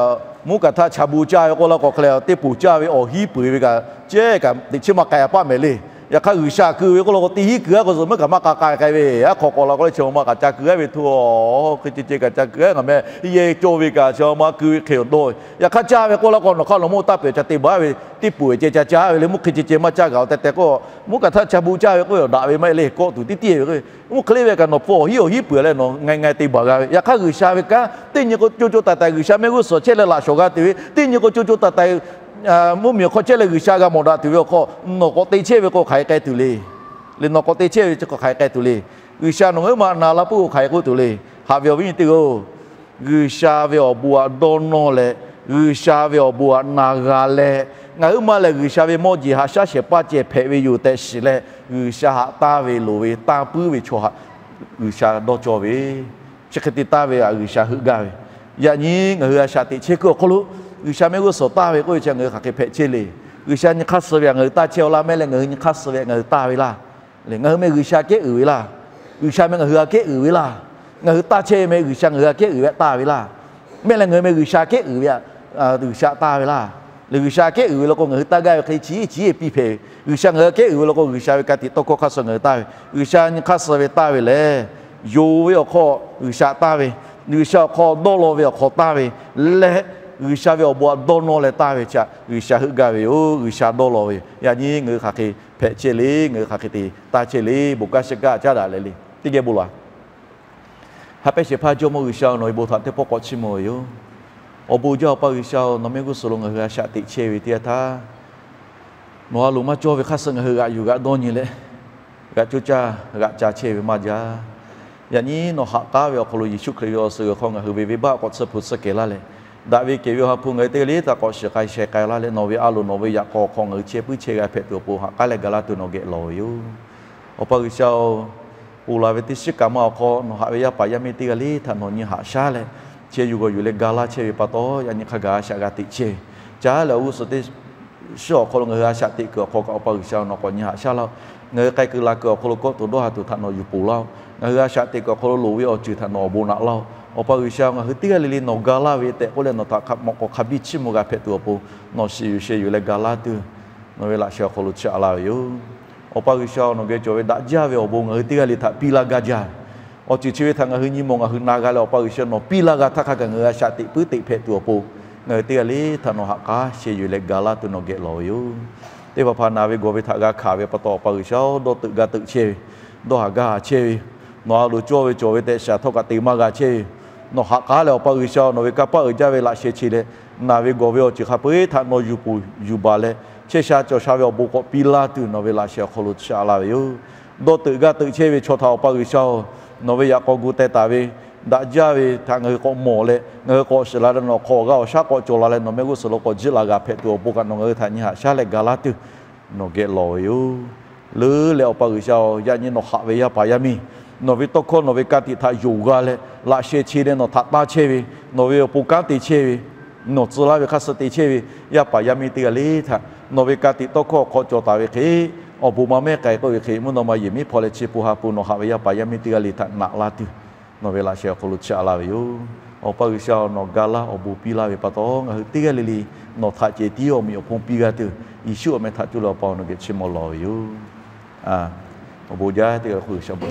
mvuhˇ kaꞈ htaˇ cha bu caˇ ve k'oˆ laˇ k'o hk'e leh, teˇ poˬ caˇ ve awˬ hiˉ peuˬ ve kaꞈ cehˇ kaꞈ teꞈ chiˉ maˇ k'ai a paˆ mehˍ le. Yaꞈ hk'aˇ G'uiˬsha keu ve k'oˆ laˇ k'o, teˇ hiˉ keu a k'o zuhꞈ meuˇ kaꞈ maˇ k'a k'ai k'ai ve, aˉ hk'aw k'awꞈ la k'o leh chi ma ma kaꞈ ca keu a ve hto, hk'e ceh ceh kaꞈ ca keu a, ngaˬ meh yehˇ cawˇ ve kaꞈ chi ma ma keu ve hk'e awˬ dawˇ. Yaꞈ hk'aˇ caˇ ve k'oˆ laˇ k'o, nawˬ hk'aˇ nawˬ mawˇ taˇ peuˬ ca te baˬ ve, teˇ poˬ ceh ca caˇ ve le, mvuhˇ hk'e ceh ceh maˇ caˇ kaꞈ awˬ teh teh k'o, mvuhˇ kaꞈ htaˇ cha bu caˇ ve k'oˆ ve awˬ daꞈ ve maˇ heˆ le, kawˆ tuˬ tiˉ tiˉ ve k'o, mvuhˇ hk'e le ve kaꞈ nawˬ hpu awˬ hiˉ awˬ hiˉ peuˬ leh nawˬ ngai ngai te baˬ g'a ve. Yaꞈ hk'aˇ G'uiˬsha ve kanˉ teˇ nyi k'o co co taiˍ taiˍ G'uiˬsha mehˆ g'uˇ suhˍ chehˇ leh laꞈ shawˍ g'a tuˬ ve, teˇ nyi k'o co co taiˍ taiˍ mvuhˇmiˬ awˬ hk'aw chehˇ leh G'uiˬsha g'a mawˬ daꞈ tuˬ ve awˬ hk'aw nawˬ k'awꞈ te chehˇ ve k'o hk'aˬ hk'e k'ai tuˬ le. Le nawˬ k'awꞈ te chehˇ ve chi k'o hk'aˬ hk'e k'ai tuˬ le. G'uiˬsha nawˬ ngaˬ huiˉ ma na laˇ puiˉ k'o hk'aˬ hk'e k'oˆ tuˬ le. Haꞈ ve awˬ viˉ nyi teˇ g'aˇ-oˬ, G'uiˬsha ve awˬ bon htaꞈ dawˇ nawˇ leh, G'uiˬsha ve awˬ bon htaꞈ na g'a leh, ngaˬ huiˉ ma lehˬ G'uiˬsha ve mawˇ jeˬ haꞈ shaˉ shehˍ hpaˇ ceh hpehꞈ ve yoˬ tehꞈ shiˍ leh, G'uiˬsha htaꞈ taˇ ve loˍ ve tanˇ puiˉ ve chaw htaꞈ G'uiˬsha dawˇ cawˇ ve. Chi hk'e te taˇ ve htaꞈ G'uiˬsha heuˆ gaˇ ve. Yaꞈ nyi ngaˬ hui a shaꞈ teꞈ chehˇ kuiˬ awˬ hk'aw lo G'uiˬsha mehˆ g'uˇ suhˍ taˇ ve k'oˆ ve chi ngaˬ hui hk'aˬ hk'e hpehꞈ chehˇ le. G'uiˬsha nyi hk'aˇ suh ve htaꞈ ngaˬ hui taˇ chehˇ-aw laˇ, mehˆ leh ngaˬ hui nyi hk'aˇ suh ve htaꞈ ngaˬ hui taˇ ve laˇ. Ngaˬ hui meh G'uiˬsha kehˉ uiˍ ve laˇ. G'uiˬsha meh ngaˬ hui aꞈ kehˉ uiˍ ve laˇ. Ngaˬ hui taˇ chehˇ ve meh G'uiˬsha ngaˬ hui aꞈ kehˉ uiˍ ve htaꞈ taˇ ve laˇ. Mehˆ leh ngaˬ hui meh G'uiˬsha kehˉ uiˍ ve htaꞈ G'uiˬsha taˇ ve laˇ. Leh G'uiˬsha kehˉ uiˍ ve law k'o ngaˬ hui taˇ gaˇ ve hk'e chi iˉ chi iˉ piˇ hpehꞈ ve. G'uiˬsha ngaˬ hui aꞈ kehˉ uiˍ ve law k'o G'uiˬsha ve ka tiꞈ tawˇ hkawˇ hk'aˇ suh ngaˬ hui taˇ ve. G'uiˬsha nyi hk'aˇ suh ve taˇ ve lehˬ, yonˍ ve awˬ hk'aw G'uiˬsha taˇ ve, G'uiˬsha awˬ hk'aw dawˇ law ve awˬ hk'aw taˇ ve leh, G'uiˬsha ve awˬ bon htaꞈ dawˇ nawˇ leh taˇ ve chi htaꞈ G'uiˬsha heuˆ gaˇ ve yoˬ. G'uiˬsha dawˇ law ve. Yaꞈ nyi ngaˬ hui hk'aˬ hk'e hpehꞈ chehˇ le, ngaˬ hui hk'aˬ hk'e te taˇ chehˇ le, bon kanˉ shiˍ kanˉ caˉ daꞈ leh le. Teˇ geh bon laˬ. Ha pehˇ shehˍ hpaˇ Jawˇmawˇ G'uiˬsha-oˬ, nawˬ ve bon htaꞈ teˇ pawˆ k'awꞈ chiˇ mvuh ve yoˬ. Awˬ bon jaˇ Awˬ pa G'uiˬsha-oˬ, nawˬ mehˆ g'uˇ suhˍ lo ngaˬ hui a shaꞈ teꞈ chehˇ ve teˇ yanˇ htaˇ, nawˬ a loˍ maˇ cawˇ ve hk'aˇ suh ngaˬ hui g'aꞈ yuˬ g'aꞈ dawˇ nyi leh, g'aꞈ coˇ caˇ g'aꞈ ca chehˇ ve maˇ jaˇ. Yaꞈ nyi nawˬ haꞈ k'aˉ ve awˬ hk'aw lo Yeˍsuˆ Hkriꞈ ve awˬ suhˍ g'uiˬ hk'aw ngaˬ hui ve venˇbaˆ k'awꞈ tsuhˇ hpu tsuhˇ kehˬ laˇ leh, daꞈ ve kehˬ ve Awˬ ha hpu ngaˬ hui teˇ g'aˇ le htaꞈ k'awꞈ shiˍ k'ai sheh k'ai laˇ leh, nawˬ ve a loˍ nawˬ ve yaꞈ k'aw hk'aw ngaˬ hui chehˇ puiˉ chehˇ g'a hpehꞈ tuˬ awˬ pon haꞈ k'aˉ leh ga laˇ tuˬ nawˬ geh lawˬ ve yoˬ. Awˬ pa G'uiˬsha-oˬ, ponˬ laˬ ve teˇ shiˉ kaꞈ maˇ awˬ hk'aw nawˬ haꞈ ve yaˇ paˍ yaˇ miˇ teˇ g'aˇ le htaꞈ nawˬ nyi haꞈ shaˉ leh, chehˇ yuˬ g'awˬ yuˬ leh ga laˇ chehˇ ve pa taw, yaꞈ nyi hk'a gaˬ a shaꞈ g'a teꞈ chehˇ ve. Caˉ leh awˬ g'uˇ suhˍ teˇ shiˉ awˬ hk'aw lo ngaˬ hui a shaꞈ teꞈ kuiˬ awˬ hk'aw kaꞈ Awˬ pa G'uiˬsha nawˬ k'awꞈ nyi haꞈ shaˉ laˇ-oˆ. Ngaˬ hui k'ai kuiˬ la kuiˬ awˬ hk'aw lo kawˆ tuˬ dawˇ ha tuˬ htaꞈ nawˬ yuˬ ponˬ laˇ-oˆ. Ngaˬ hui a shaꞈ teꞈ kuiˬ awˬ hk'aw lo loˍ ve awˬ ceuˬ htaꞈ nawˬ awˬ bon naꞈ laˇ-oˆ. Awˬ pa G'uiˬsha, ngaˬ hui teˇ g'aˇ le le nawˬ ga laˇ ve tehꞈ k'oˆ leh nawˬ htaꞈ hk'a mawꞈ k'aw hk'a biˇ chiˇ mvuh g'a hpehꞈ tuˬ awˬ pon, nawˬ shiˍ yuˬ sheh yuˬ leh ga laˇ tuˬ, nawˬ ve laꞈ sheh awˬ hk'aw lo chiˇ aꞈ laˇ ve yoˬ. Awˬ pa G'uiˬsha, nawˬ geh cawˬ ve daꞈ jaˇ ve awˬ bon ngaˬ hui teˇ g'aˇ le htaꞈ piˇ laˇ gaˇ jaˇ. Awˬ ceuˬ chi ve htaꞈ ngaˬ hui nyi mawˬ ngaˬ hui na g'a leh, Awˬ pa G'uiˬsha nawˬ piˇ laˇ g'a htaˇ hk'a gaˬ ngaˬ hui a shaꞈ teꞈ puiˉ teꞈ hpehꞈ tuˬ awˬ pon, ngaˬ hui teˇ g'aˇ le htaꞈ nawˬ haꞈ k'aˉ sheh yuˬ leh ga laˇ tuˬ nawˬ geh lawˬ ve yoˬ. Teˇ hpaˍ hpaˍ naˬ ve gawˬ ve htaꞈ g'a hkanˍ ve pa taw, Awˬ pa G'uiˬsha-oˬ, dawˇ teuꞈ ga teuꞈ chehˇ ve, dawˇ haˍ gaˇ haˍ chehˇ ve, nawˬ a loˍ cawˇ ve cawˬ ve tehꞈ shaˍ htawˇ kaꞈ te maˇ g'a chehˇ ve, nawˬ haꞈ k'aˉ leh Awˬ pa G'uiˬsha nawˬ ve kanˇ paˆ uiˍ jaˇ ve laꞈ sheh chi leh, naˬ ve gawˬ ve awˬ ceuˬ hk'a peu-eˬ htaꞈ nawˬ yuˬ ponˬ yuˬ baˬ leh, chehˇ sha cawˬ sha ve awˬ bon k'awꞈ piˇ laˇ tuˬ nawˬ ve laꞈ sheh awˬ hk'aw lo chiˇ aꞈ laˇ ve yoˬ. Dawˇ teuꞈ gaˇ teuꞈ chehˇ ve chaw htaꞈ Awˬ pa G'uiˬsha-oˬ, nawˬ ve yaꞈ k'aw gu teh taˍ ve daꞈ jaˇ ve htaꞈ ngaˬ hui k'awꞈ mawˬ leh, ngaˬ hui k'awꞈ shiˍ la leh nawˬ hk'aw awˬ g'aˇ awˬ shaˉ k'awꞈ cawˬ la leh nawˬ mehˆ g'uˇ suhˍ lo k'awꞈ jiˆ la g'a hpehꞈ tuˬ awˬ pon kaꞈ nawˬ ngaˬ hui htaꞈ nyi haꞈ shaˉ leh ga laˇ tuˬ nawˬ geh lawˬ ve yoˬ. Leuˉ leh Awˬ pa G'uiˬsha-oˬ, yaꞈ nyi nawˬ haꞈ ve yaˇ paˍ yaˇ miˇ, nawˬ ve tawˇ hkawˇ nawˬ ve ka tiꞈ htaꞈ yonˍ g'a leh laꞈ sheh chi leh nawˬ htaꞈ tanˇ chehˇ ve, nawˬ ve awˬ pon kanˉ te chehˇ ve, nawˬ tcuh laˇ ve hk'aˇ suh te chehˇ ve yaˇ paˍ yaˇ miˇ teˇ g'aˇ le htaꞈ nawˬ ve ka tiꞈ tawˇ hkawˇ awˬ hk'aw cawˬ taˍ ve hk'e, awˬ bon maˇ mehˉ k'ai k'oˆ ve hk'e, mvuhˇ naw ma yehˬ miˉ hpaw leh chi hpu ha hpu nawˬ haꞈ ve yaˇ paˍ yaˇ miˇ teˇ g'aˇ le htaꞈ naꞈ laˇ tuˬ nawˬ ve laꞈ sheh awˬ hk'aw lo chiˇ aꞈ laˇ ve yoˬ. Awˬ pa G'uiˬsha, nawˬ ga laˇ awˬ bon piˇ laˇ ve pa taw, ngaˬ hui teˇ g'aˇ le le nawˬ htaꞈ ceh tiˉ awˬ meꞈ awˬ hponˇ piˇ g'a tuˬ, Yeˍsuˆ awˬ meh htaꞈ cuˇ leh Awˬ pa nawˬ geh chiˇ mvuh lawˬ ve yoˬ. Awˬ bon jaˇ teˇ g'aˇ G'uiˬsha bon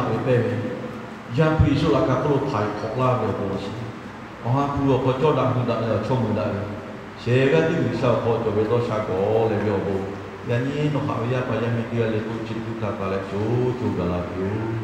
ve pehˇ ve, Yaˇ hpu Yeˍsuˆ laꞈ ka hk'oˆ lo htaiˍ hk'awꞈ laˇ ve awˬ bon awˬ shiˍ, Awˬ ha hpu awˬ hk'aw cawˇ daꞈ hui daꞈ leh awˬ chawˇ mui daꞈ ve, shehˍ g'aˇ teˇ g'uiˬ sha awˬ hk'aw cawˬ ve dawˇ sha gawˬ leh ve awˬ bon, yaꞈ nyi nawˬ haꞈ ve yaˇ paˍ yaˇ miˇ teˇ g'aˇ le k'oˆ chi hkui hkanˍ taˍ leh co co gaˬ la tuˬ yoˬ.